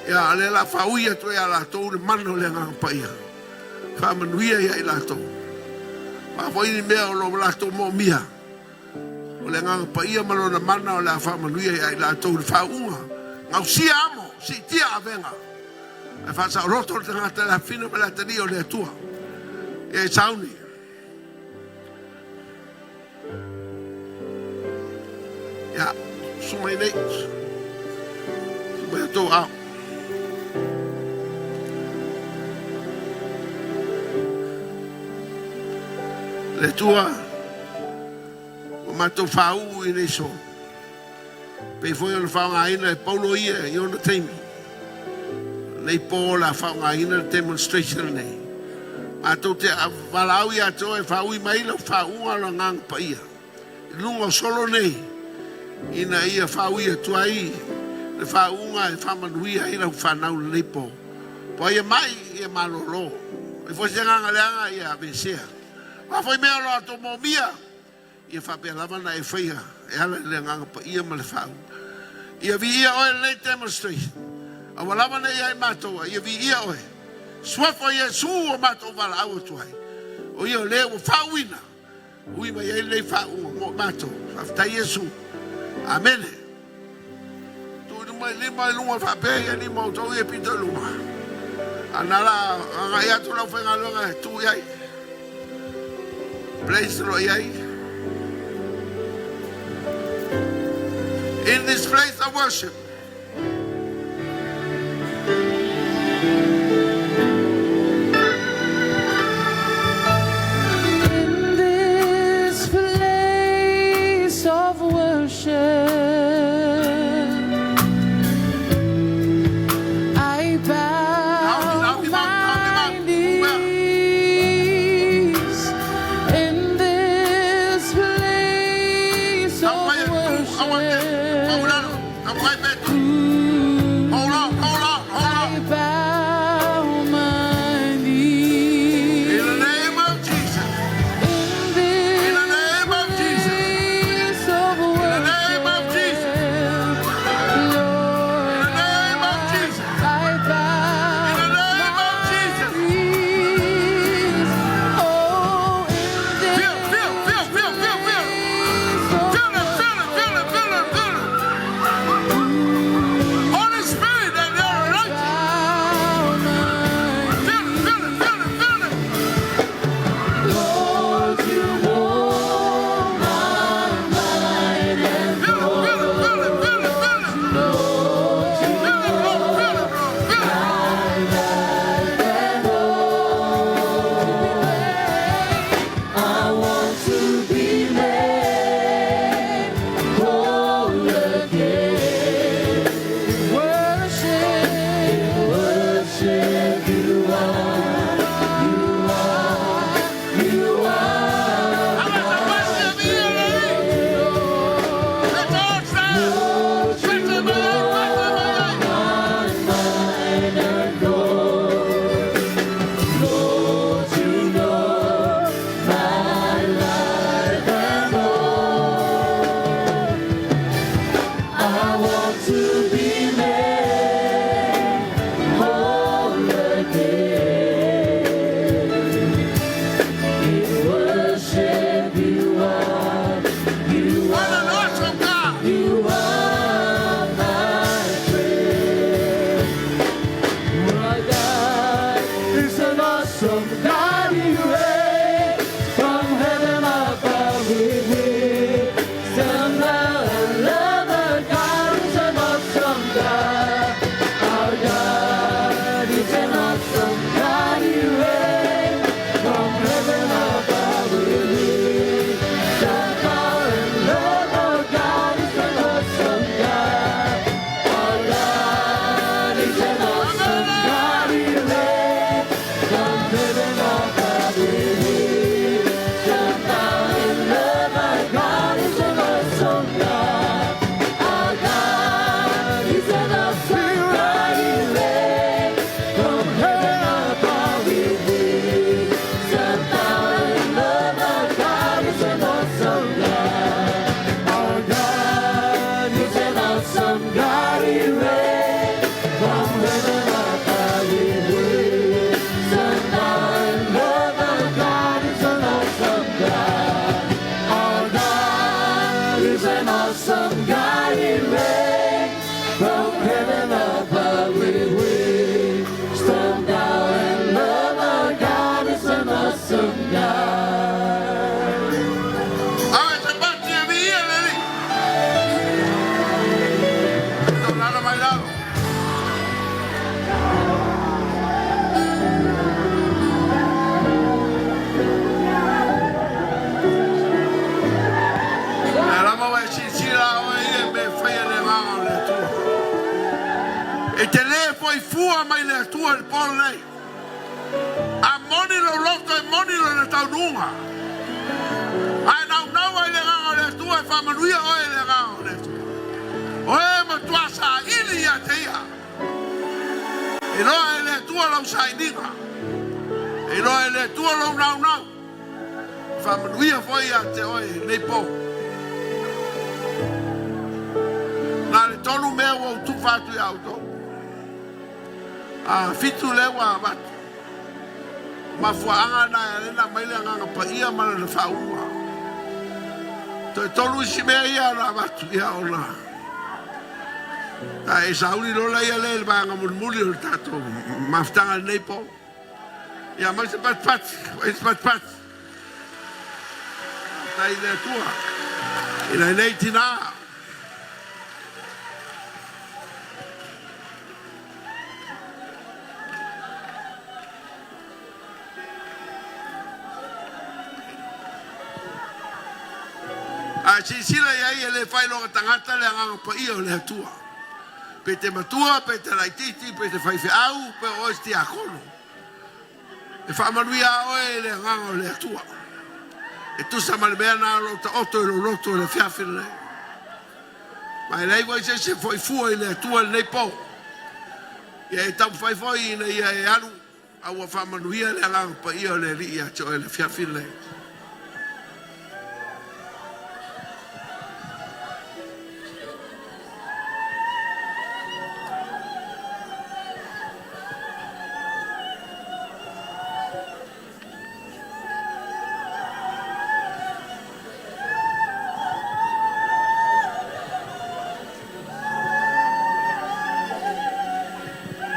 Ia, o lea la faaui atu ai ia latou le mana o le Agaga Paia. Faamanuia ia i latou. O a foi ni mea o lo o latou moomia, o le Agaga Paia ma lona mana o le a faamanuia ia i latou i le faauuga. Gausia amo, siitia avega. Ae faasaoloto le tagata i le afina ma le atalii o le Atua. Ia e sauni. Ia, susu mai nei. Susu mai o tou ao. Le Atua, ua matou faauu i nei aso. Pei foi ona faaaogaina e Paulo ia i ona taimi. Nei pō o le a faaaogaina le demonstration lenei. Matou te valaau ia te oe e faaui mai lau faauuga o le Agaga Paia i luga o solo nei, ina ia faaui atu ai le faauuga e faamanuia ai lau fanau i lenei pō. Po ai e mai, ia malolo. O ai foi se agaga leaga, ia aveesea. O a foi mea o lo o latou moomia, Ia faapea lava ona e faia e ala i le Agaga Paia ma le faauuga. Ia viia oe lenei demonstration. Aua lava ne i ia i matou, a ia viia oe. Suafa o Iesu ua matou valaau atu ai, o ia o le ua faauuina, ui mai ai lenei faauuga mo matou. Faafetai Iesu. Amene. Tuu i luma i lima i luga faapea ia lima o outou ia pito i luma. A na la agai atu lau faigaluega e tuu i ai. Place lo i ai. In this place of worship. In this place of worship, I bow my knees. In this place of worship, Hold on, hold on, hold I on. bow my knees. In the name of Jesus. In this In the name of Jesus. place of In the name of Jesus. worship, Lord, In the name of Jesus. I bow In the name of my Jesus. knees. Oh, in Feel, feel, feel, feel, feel, feel. this place of Feel it, feel it, feel it, feel it, feel it. Holy Spirit and the anointing. bow my Feel it, feel it, feel it, feel it. Lord, you hold my mind and Feel it, feel it, feel it, feel it, feel it. Feel it, Lord, feel it, Lord, feel it. I want to be made whole again. Worship, worship you are, you are, you are. I'm at the mercy of the Let all stand. Let them let them Lord, you know my life and all. I want to be made whole again. In worship you are, you What an are, awesome God. you are my friend. My God is an awesome God. He reigns from po lenei. A moni lou loto e moni lona taunuuga. A e naunau ai i le Agaga o le Atua e faamanuia oe e le Agaga o le Atua. O e matua saili ia te Ia. E iloa e le Atua lau sailiga. E iloa e le Atua lou naunau. E faamanuia foi ia te oe i lenei po. Na o le tolu mea ua ou tufa atu ia outou. A fitu lea ua avatu. O mafuaaga na e ala ai ona aumai le Agaga Paia ma Lana faauuga. Toe tolu isi mea ia na avatu, ia ona a e sauni loa laia lea i le vaega mulimuli o le tatou mafutaga i lenei po. Ia aumai se patipati, aumai se patipati. Faafetai i le Atua i lenei tina. A silasila i ai, e le faailoga tagata le Agaga Paia o le Atua. Pe te matua, pe te laitiiti, pe te faifeau, pe o oe se tiakono. E faamanuia a oe e le Agaga o le Atua. E tusa ma le mea lena o lo o taoto i lou loto i le afiafi lenei. Ma e leai foi se isi e foi fua i le Atua i lenei po. Ia e taumafai foi ina ia e alu a ua faamanuia le Agaga Paia o le Alii ia te oe i le afiafi lenei.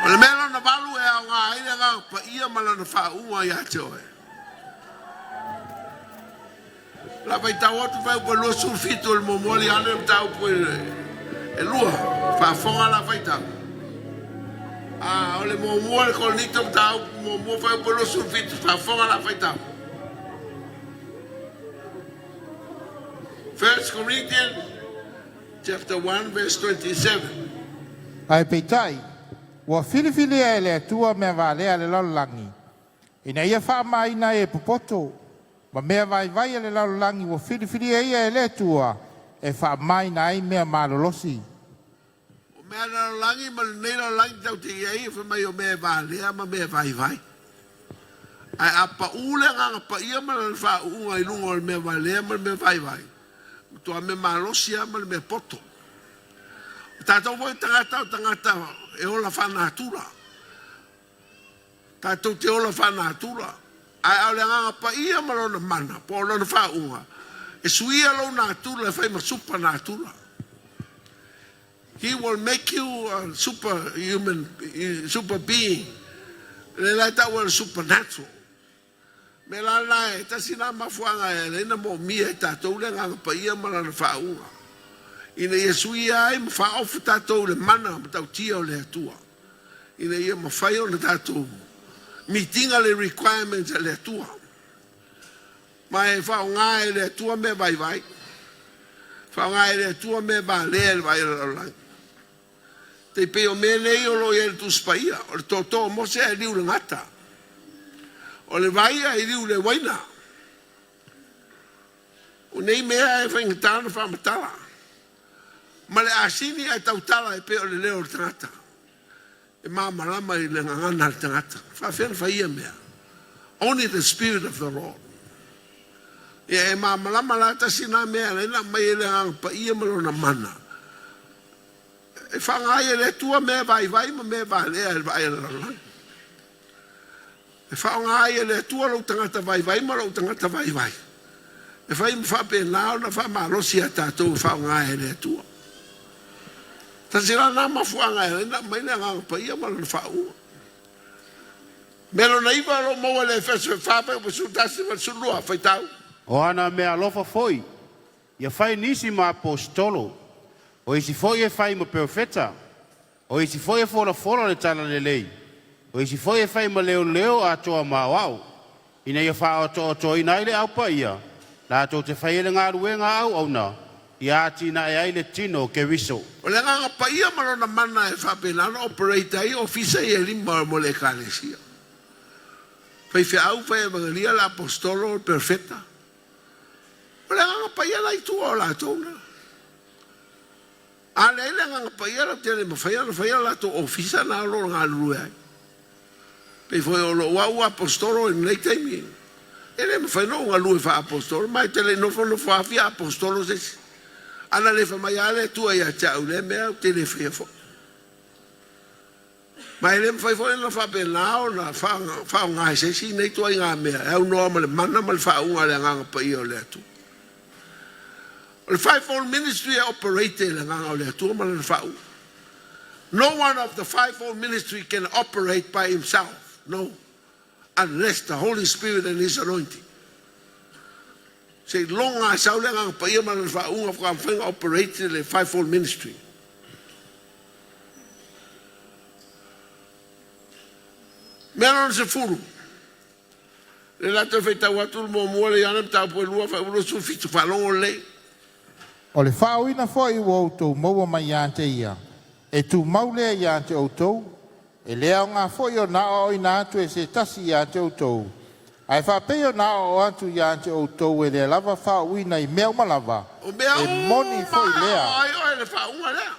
O le mea lona valu e aoga ai le Agaga Paia ma lana faauuga ia te oe. O le a faitau atu fuaiupu e 27 o le muamua alii ane o mataupu e lua. Faafofoga la faitau. A o le muamua le Korinito mataupu muamua fuaiupu e 27 faafofoga la faitau. First Corinthians chapter 1 verse 27. Ae peitai, ua filifilia e le Atua mea valea a le lalolagi, ina ia faamamaina ai e popoto, ma mea vaivai a le lalolagi ua filifilia ia e le Atua e faamamaina ai mea malolosi. O mea lalolagi ma lenei lalolagi tatou te i ai, fai mai o mea e valea ma mea e vaivai. Ae a pau le Agaga Paia ma lana faauuga i luga o le mea valea ma le mea vaivai, matua mea malosi lava ma le mea poto. O tatou foi tagata o tagata e ola faanatura. Tatou te ola faanatura, ae a o le Agaga Paia ma Lona mana po o Lona faauuga, e suia lou natura e fai ma supa natura. He will make you a super human, super being. Le la e tau o le supernatural. Me la la e tasi nā mafuaaga e ala ai ona moomia e tatou le Agaga Paia ma Lana faauuga, ina ia suia ai ma faaofu tatou i le mana matautia o le Atua, ina ia mafai ona tatou meet-iga le requirements a le Atua. Ma e faaaoga e le Atua mea vaivai, faaaoga e le Atua mea valea i le vaai a le lalolagi. Tai pei o mea nei o lo o i ai le Tusi Paia, o le tootoo o Mose ae liu le gata, o le vai ae liu le uaina. O nei mea e faigata ona faamatala, ma le asini ae tautala e pei o le leo o le tagata, e malamalama i le gagana a le tagata. E faafefea ona fai ia mea? Only the Spirit of the Lord. Ia e malamalama la tasi na mea e ala ai ona aumai ai le Agaga Paia ma Lona mana. E faaaoga ai e le Atua mea vaivai ma mea valea e le vaai a le lalolagi. E faaaoga ai e le Atua lou tagata vaivai ma lou tagata vaivai. E fai ma faapena ona faamalosi ia tatou e faaaoga ai e le Atua. Tasi la lena mafuaaga e ala ai ona aumai le Agaga Paia ma lona faauuga. Mea lona iva o lo o maua i le Efeso e 4 fuaiupu 11 ma le 12, faitau. O ana meaalofa foi ia fai nisi ma aposetolo, o isi foi e fai ma perofeta, o isi foi e folafola le talalelei, o isi foi e fai ma leoleo atoa ma aoao, ina ia faaoto'otoina ai le Au Paia, latou te faia le galuega a auauna, Ia atinae ai le tino o Keriso. O le Agaga Paia ma Lona mana e faapena ona operate ai ofisa ia e lima mo le Ekalesia. Faifeau, fai evangelia, le aposetolo, le perofeta. O le Agaga Paia la i tua o latou na. A leai le Agaga Paia latou te le mafai ona faia o latou ofisa na o lo o galulue ai. Pei foi o lou au aposetolo i lenei taimi, e le mafai ona ou galue faa-aposetolo, ma e te le i nofonofo lava fia aposetolo se isi. Ana le fai mai lava le Atua ia te au i lea mea, ou te le faia foi. Ma e le mafai foi ona faapena ona faaaoga e se isi nei ituaiga mea e aunoa ma le mana ma le faauuga a le Agaga Paia o le Atua. O le fivefold ministry e operate e le Agaga o le Atua ma lana faauuga. No one of the fivefold ministry can operate by himself, no, unless the Holy Spirit and His anointing. Seiloga e sau le Agaga Paia ma lana faauuga faatoa mafai ona operate le fivefold ministry. Mea lona sefulu, le latou faitau atu le muamua le Ioane mataupu e lua faaiuga 27 faalogo lelei. O le faaoina foi ua outou maua mai ia te ia, e tumau lea ia te outou, e le aoga foi ona aoaoina atu e se tasi ia te outou, ae faapei ona aoao atu ia te outou e lea lava faauuina i mea uma lava, O mea e moni uma foi lea. aoao ai oe le faauuga lea.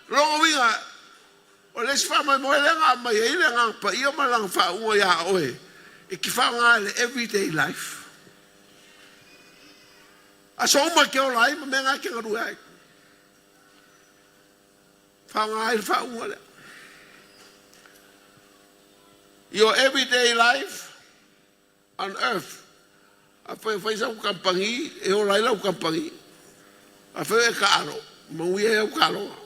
Lona uiga, o le isi faamoemoe lea na aumai ai le Agaga Paia ma lana faauuga ia oe, e te faaaoga i le everyday life. Aso uma e te ola ai ma mea na e te galue ai. Faaaoga ai le faauuga lea. Your everyday life on earth. Afai e fai sau kamupani, e ola ai lau kamupani. Afai e taalo, manuia ai au taaloga.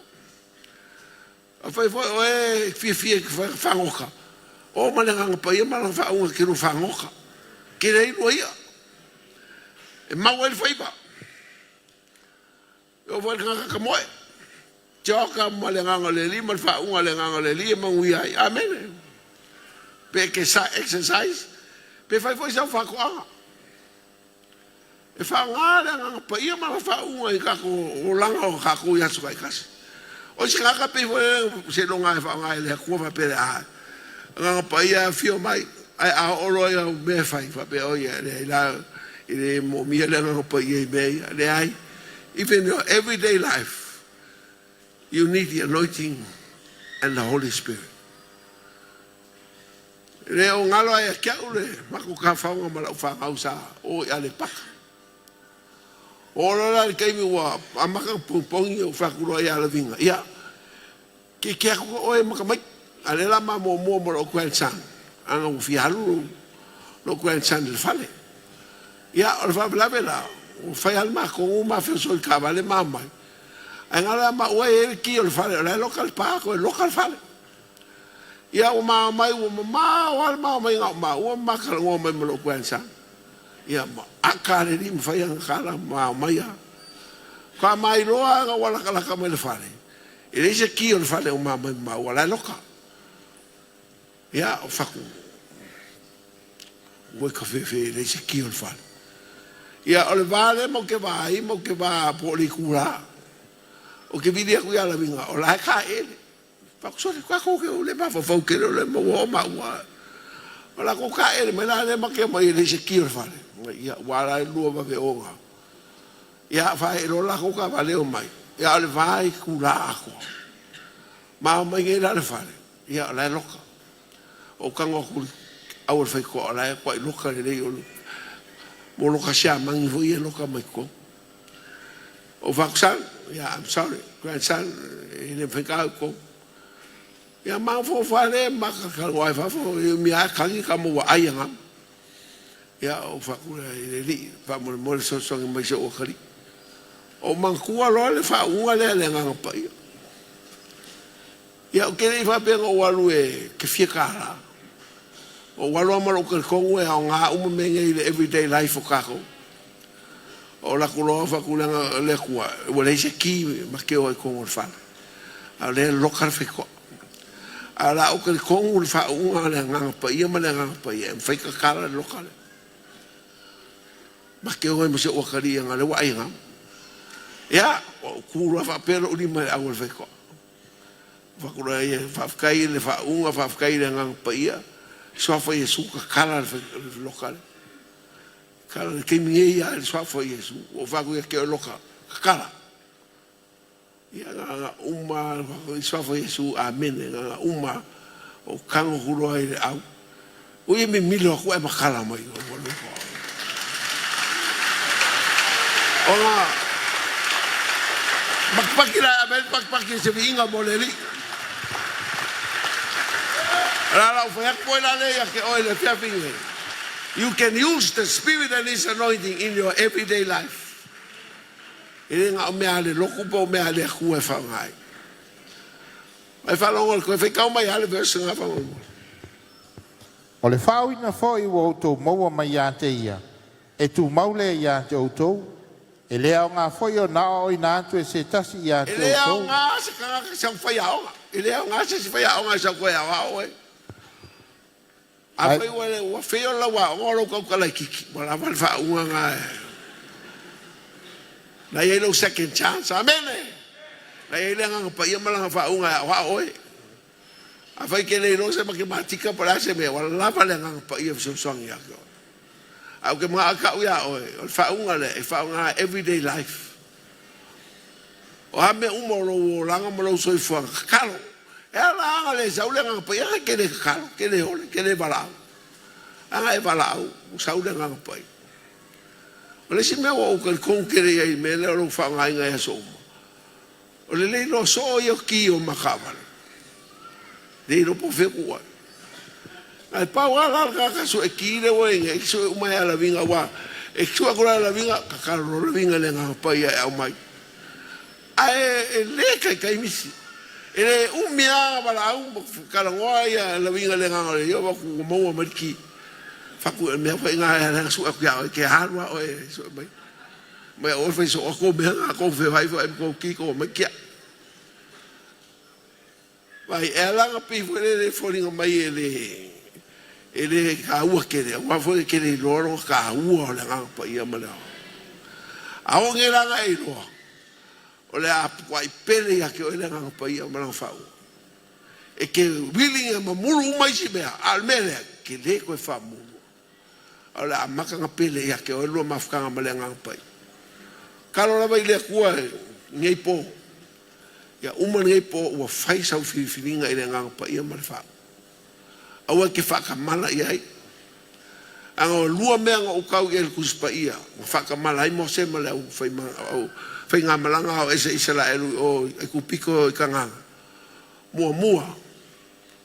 Afai foi o e fiafia i te fagota, o ma le Agaga Paia ma lana faauuga e te lua fagota. Tele ai lua ia. E mau ai le faiva. E oo foi i le tagata tamoe. Tioka ma le Agaga o le Alii ma le faauuga a le Agaga o le Alii e manuia ai. Amene. Pe e te exercise, pe fai foi sau faatoaga. E faaaoga le Agaga Paia ma lana faauuga i tatou olaga o tatou i aso taitasi. O isi tagata pei foi lele seiloga e faaaoga e le Atua faapea le a Agaga Paia e afio mai, ae a oo loa i au mea e fai, faapea, oi e leai la, e le moomia le Agaga Paia i mea ia. Leai. Even your everyday life, you need the anointing and the Holy Spirit. E le o galo ai ia te au le matou tafaoga ma lau fanau sa o i Aleipata. Oo loa la i le taimi ua amata ona pogipogi ou fai atu loa ia Laviga, ia, ke atu oe ma tamaiti. A o lea la ma muamua ma lou grandson, ana ua fia alu lou grandson i le fale. Ia, o le faalavelave la, ua fai lava le matou ma feoso i taavale ma omai. Ae galo ia maua e i ai le ki o le fale, o la e loka le pa, toe loka le fale. Ia ua ma omai, ua mamao lava le ma omaiga o maua ma ma talanoa mai ma lou grandson. Ia ma aka le alii ma fai ana tala ma omai lava. Faatoa ma iloa lava ua latalata mai le fale, e leai se ki o le fale o ma omai ma maua, o la e loka. Ia, o fatu, ua i kafefe e leai se ki o le fale. Ia, o le va lea matou te vaai, matou te va po o le itula. Ou te vili atu ia Laviga, o la e taele. Sole, tatou ke o le mafaufau tele o le maua o maua. O la ko ka ele mai la le make mai e le se ki o le fale. Ia, ua la e lua vave oga. Ia, fa e lo la ko ka vale o mai. Ia, o le vai kula akoa. Ma o mai nge la le fale. Ia, o la e loka. O kango aku au le whaikoa, o la e kwa i loka le lei o le mo loka sia mangi fo i e loka mai ko. O faku son, yeah, I'm sorry, grandson, e le mawhai ko. Ia ma fo fale ma ka ka wai fa fo i mi a kangi ka mo wa ai anga. Ia o faku le le li fa mo mo le so so mai se o kali. O mangkua loa le fa unga le le nganga pa ia. Ia o kere i fa pe ngo walu e ke fia kala. O walu ama lo ke kongu e o ngā uma me ngai le everyday life o kako. O la kuloa fa kulanga le kua. Ua leai se ki ma ke o e kongu le fale. A le loka le whaikoa. A la o ke kongu le whaunga le nganga paia ma le nganga paia. E mwhai kakala le loka le. Ma ke o e mo se uakari nga le wa ai ngā. Ia, ua ou ku loa faapea lou lima i le au a le faitoa. Ou fai atu loa ia, faafetai i le faauuga, faafetai i le Agaga Paia, Suafa o Iesu, tatala le loka lea. Tatala i le taimi nei lava i le Suafa o Iesu. Ua ou fai atu ia te oe loka, tatala. Ia na ona uma lava, i le Suafa o Iesu, Amene. Na ona uma lava, ou tago atu loa i le au. Ui e mimilo atu ae matala mai. Ona patipati la e ave ai le patipati e se viiga mo le Alii. O le a la ou fai atu foi la lea ia te oe i le afiafi nei. You can use the Spirit and His anointing in your everyday life. E le na o mea a le lotu po o mea a le Atua e faaaoga ai. Mai faalogo le toe faitau mai lava le verse lena faamolemole. O le faauiina foi ua outou maua mai ia te ia, e tumau lea ia te outou, e le aoga foi ona aoaoina atu e se tasi ia E te le outou. aoga se tagata i sau faiaoga. E le aoga se isi faiaoga e sau toe aoao oe. Ae. Afai ua le ua fail lau aoga o lou tauta laitiiti, ua lava le faauuga lena e na i ai lou second chance. Amene! Na i ai le Agaga Paia ma Lana faauuga e aoao oe. Afai e te le iloa se matematika po o le a se mea, ua lava le Agaga Paia e fesoasoani ia te oe. Ae ou te manao e tau ia oe, o le faauuga lea e faaaoga everyday life. O a mea uma o lou olaga ma lou soifuaga, tatalo. E a la aga le sau le Agaga Paia, e te le tatalo, e te le ole, e te le valaau. Aga e valaau, ua sau le Agaga Paia. O le isi mea ua ou talitonu tele i ai i le mea lea o lou faaaogaina i aso uma, o le le iloa soo ia o ki o makaavale. Le iloa po o fea tuu ai. Ae pau lava la le tagata sue ki lea ua i ai nei, e sue uma e Alaviga aua e sue atu loa e Alaviga, tatalo loa Laviga i le Agaga Paia e aumai. Ae e le taitai nisi. E le umi lava valaau ma talanoa ia Laviga i le Agaga o le Alii, ua maua mai le ki. Fatu o le mea foi lena e sue atu ia oe, e te alu lava oe e sue mai. Mai aua le fai soo atu o mea na, tou feoai foi ma tou ki tou omai tiai. Vaai, e ala ona pei foi lele e foliga mai e le e le taua tele, aua foi e te le iloa lona taua o le Agaga Paia ma le A oo nei la ona e iloa, o le a pukuai pele ia te oe le Agaga Paia ma lana faaua. E te willing e mamulu uma isi mea, a o le mea lea, e te le toe faamulua. A o le a amata ona pele ia te oe lua mafutaga ma le Agaga Paia. Tatalo lava i le Atua i lenei po, ia uma lenei po ua fai sau filifiliga i le Agaga Paia ma le Faauu. Aua e te faatamala i ai. Leaga ua lua mea na ou tau i ai i le Tusi Paia, na faatamala ai Mose ma le au faigamalaga ao ese Isaraelu i o i Aikupito i Kanana. Muamua,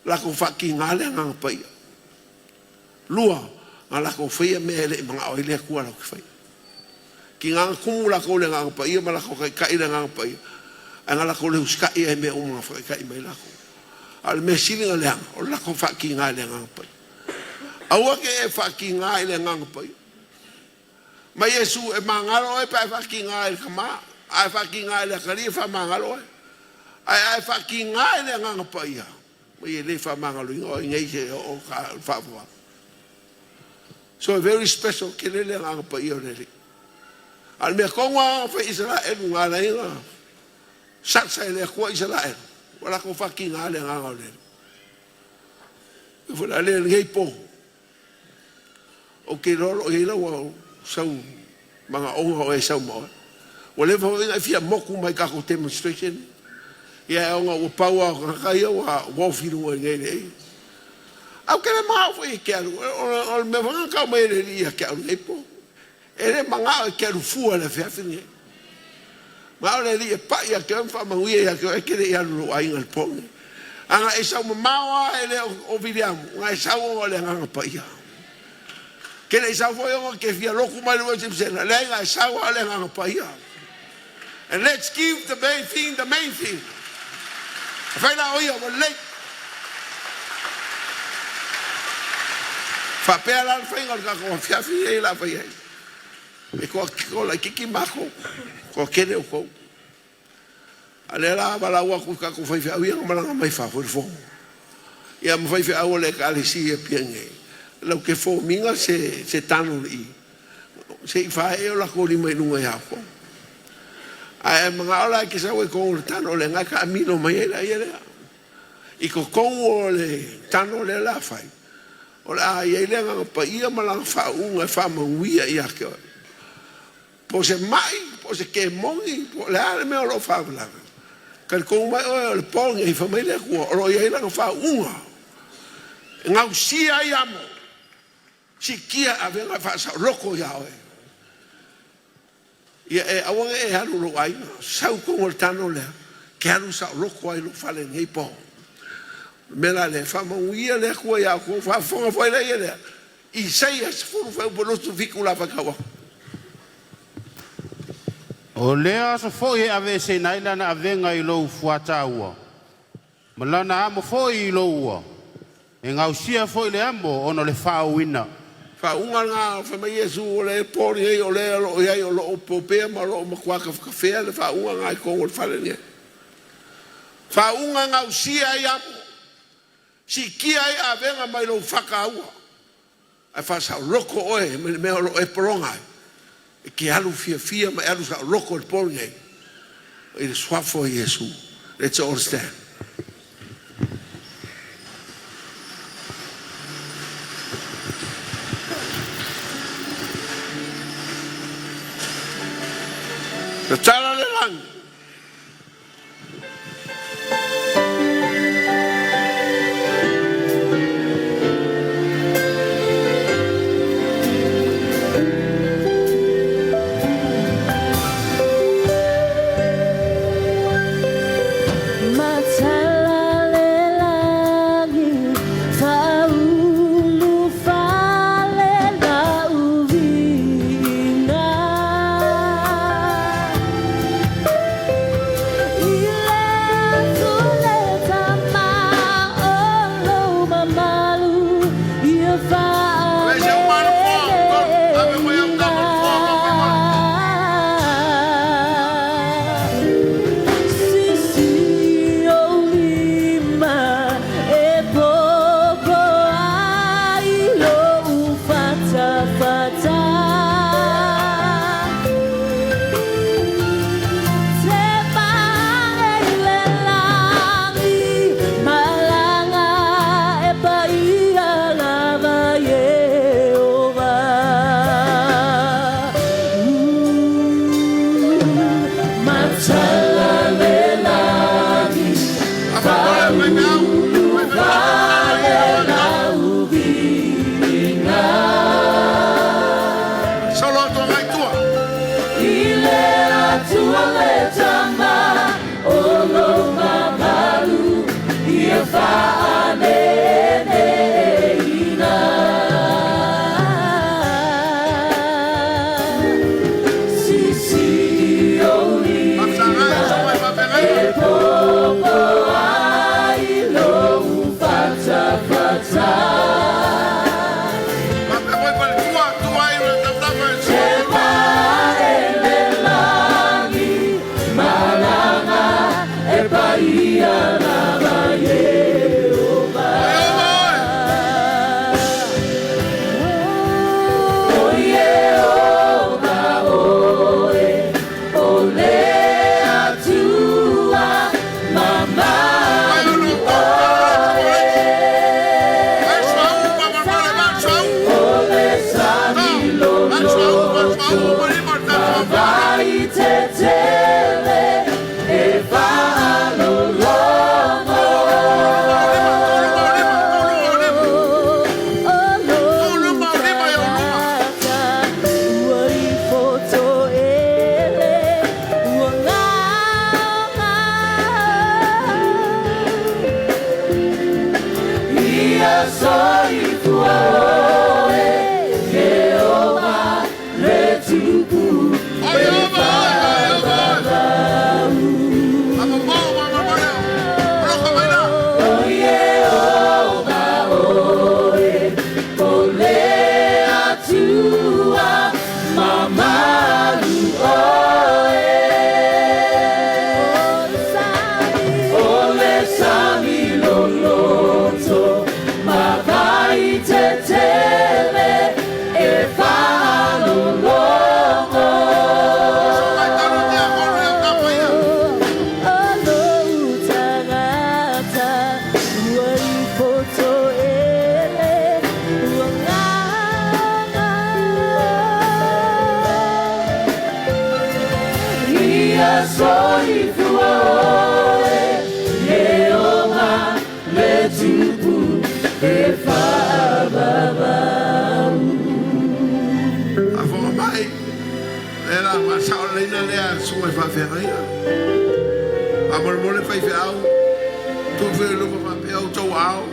latou faatiga le Agaga Paia. Lua, na latou faia mea e le i manao ai le Atua latou te faia. Tiga na tumu latou i le Agaga Paia ma latou taitai i le Agaga Paia, ae na latou le usitai i mea uma na faataitai mai latou. A o le mea sili na leaga, o le latou faatiga i le Agaga Paia. Aua te e faatiga i le Agaga Paia. Ma Iesu, e magalo oe pe a e faatiga i le Tama, a e faatiga i le Atalii e faamagalo oe. Ae a e faatiga i le Agaga Paia, Mai e le faamagaloina oe nei se oo ka faavavau. So very special tele le agaga paia o le Alii. A o le mea tonu lava na fai Isaraelu na ala ai ona sasa e le Atua Isaraelu, ua latou faatiga le agaga o le Alii. E foi la le lenei po, ou te iloa o lo o i ai lau sau manaoga o e sau ma oe. Ua leva foi ona e fia motu mai i tatou demonstration ia e ona ua pau lava o tagata ia ua ofi i luga i nei le Ae ou te le manao foi e te alu, o le mea foi lena na tau mai e le Alii ia te au nei po. E le manao e te alu fua i le afiafi lenei. Manao le Alii e pai ia te oe ma faamanuia ia te oe, e te le i alu i lou aiga i le po lenei. A na e sau mamao lava e le o Viliamu, na e sau ona o le Agaga Paia. Ke le i sau foi ona ke fia lotu mai le worship center, leai na e sau lava o le Agaga Paia. And let's give the main thing the main thing. Afai la o ia ua lelei. Faapea la le faiga o le tatou afiafi nei la fai ai. E toa toa laitiiti matou, toa tele outou. A lea la valaau atu i tatou faifeau ia na malaga mai fafo i le fono. Ia ma faifeau o le ekalesia i Apia nei, lau te fomiga se se tano i se i faaee o latou lima i luga ia outou. Ae a e manao la e te sau ai i totonu o le tano lea, na e taamilo mai ai laia lea. I totonu o le tano lea o le a fai, o le a i ai le Agaga Paia ma Lana faauuga e faamanuia ia te oe. Po o se mai, po o se kemoni, po o le a le mea o lo o faalavelave, talitonu mai oe o le po lenei, fai mai le Atua, o lo o i ai Lana faauuga e gausia ai amo, siitia avega faasaoloto ia oe. Ia e aua ne i e alu i lou aiga, sau i totonu o le tano lea, e te alu saoloto ai i lou fale i lenei po. O le mea la lea, faamanuia le Atua ia outou, faafofoga foi le ia lea, Isaia 10 fuaiupu 27 o le a faitau atu. O lea aso foi e aveeseina ai lana avega i lou fuataua, ma lana amo foi i lou ua, e gausia foi le amo ona o le faaooina. Faauuga lena, fai mai Iesu, o le po lenei o le o lo o i ai o lo o opea ma o lo o matua tafetafea le faauuga lena i totonu o le fale lenei. Faauuga e gausia ai amo, siitia ai avega mai lou fataua, ae faasaoloto oe mai le mea o lo o e pologa ai, e te alu fiafia ma e alu saoloto i le po lenei i le Suafa o Iesu. Let's all stand. Tatala le lagi. Soifua oe, Ieova le Tupu e faavavau. Afoga mai, le la masao leina lea suga i faafeagaiga. Faamolemole faifeau, tuufe i luma faapea outou ao.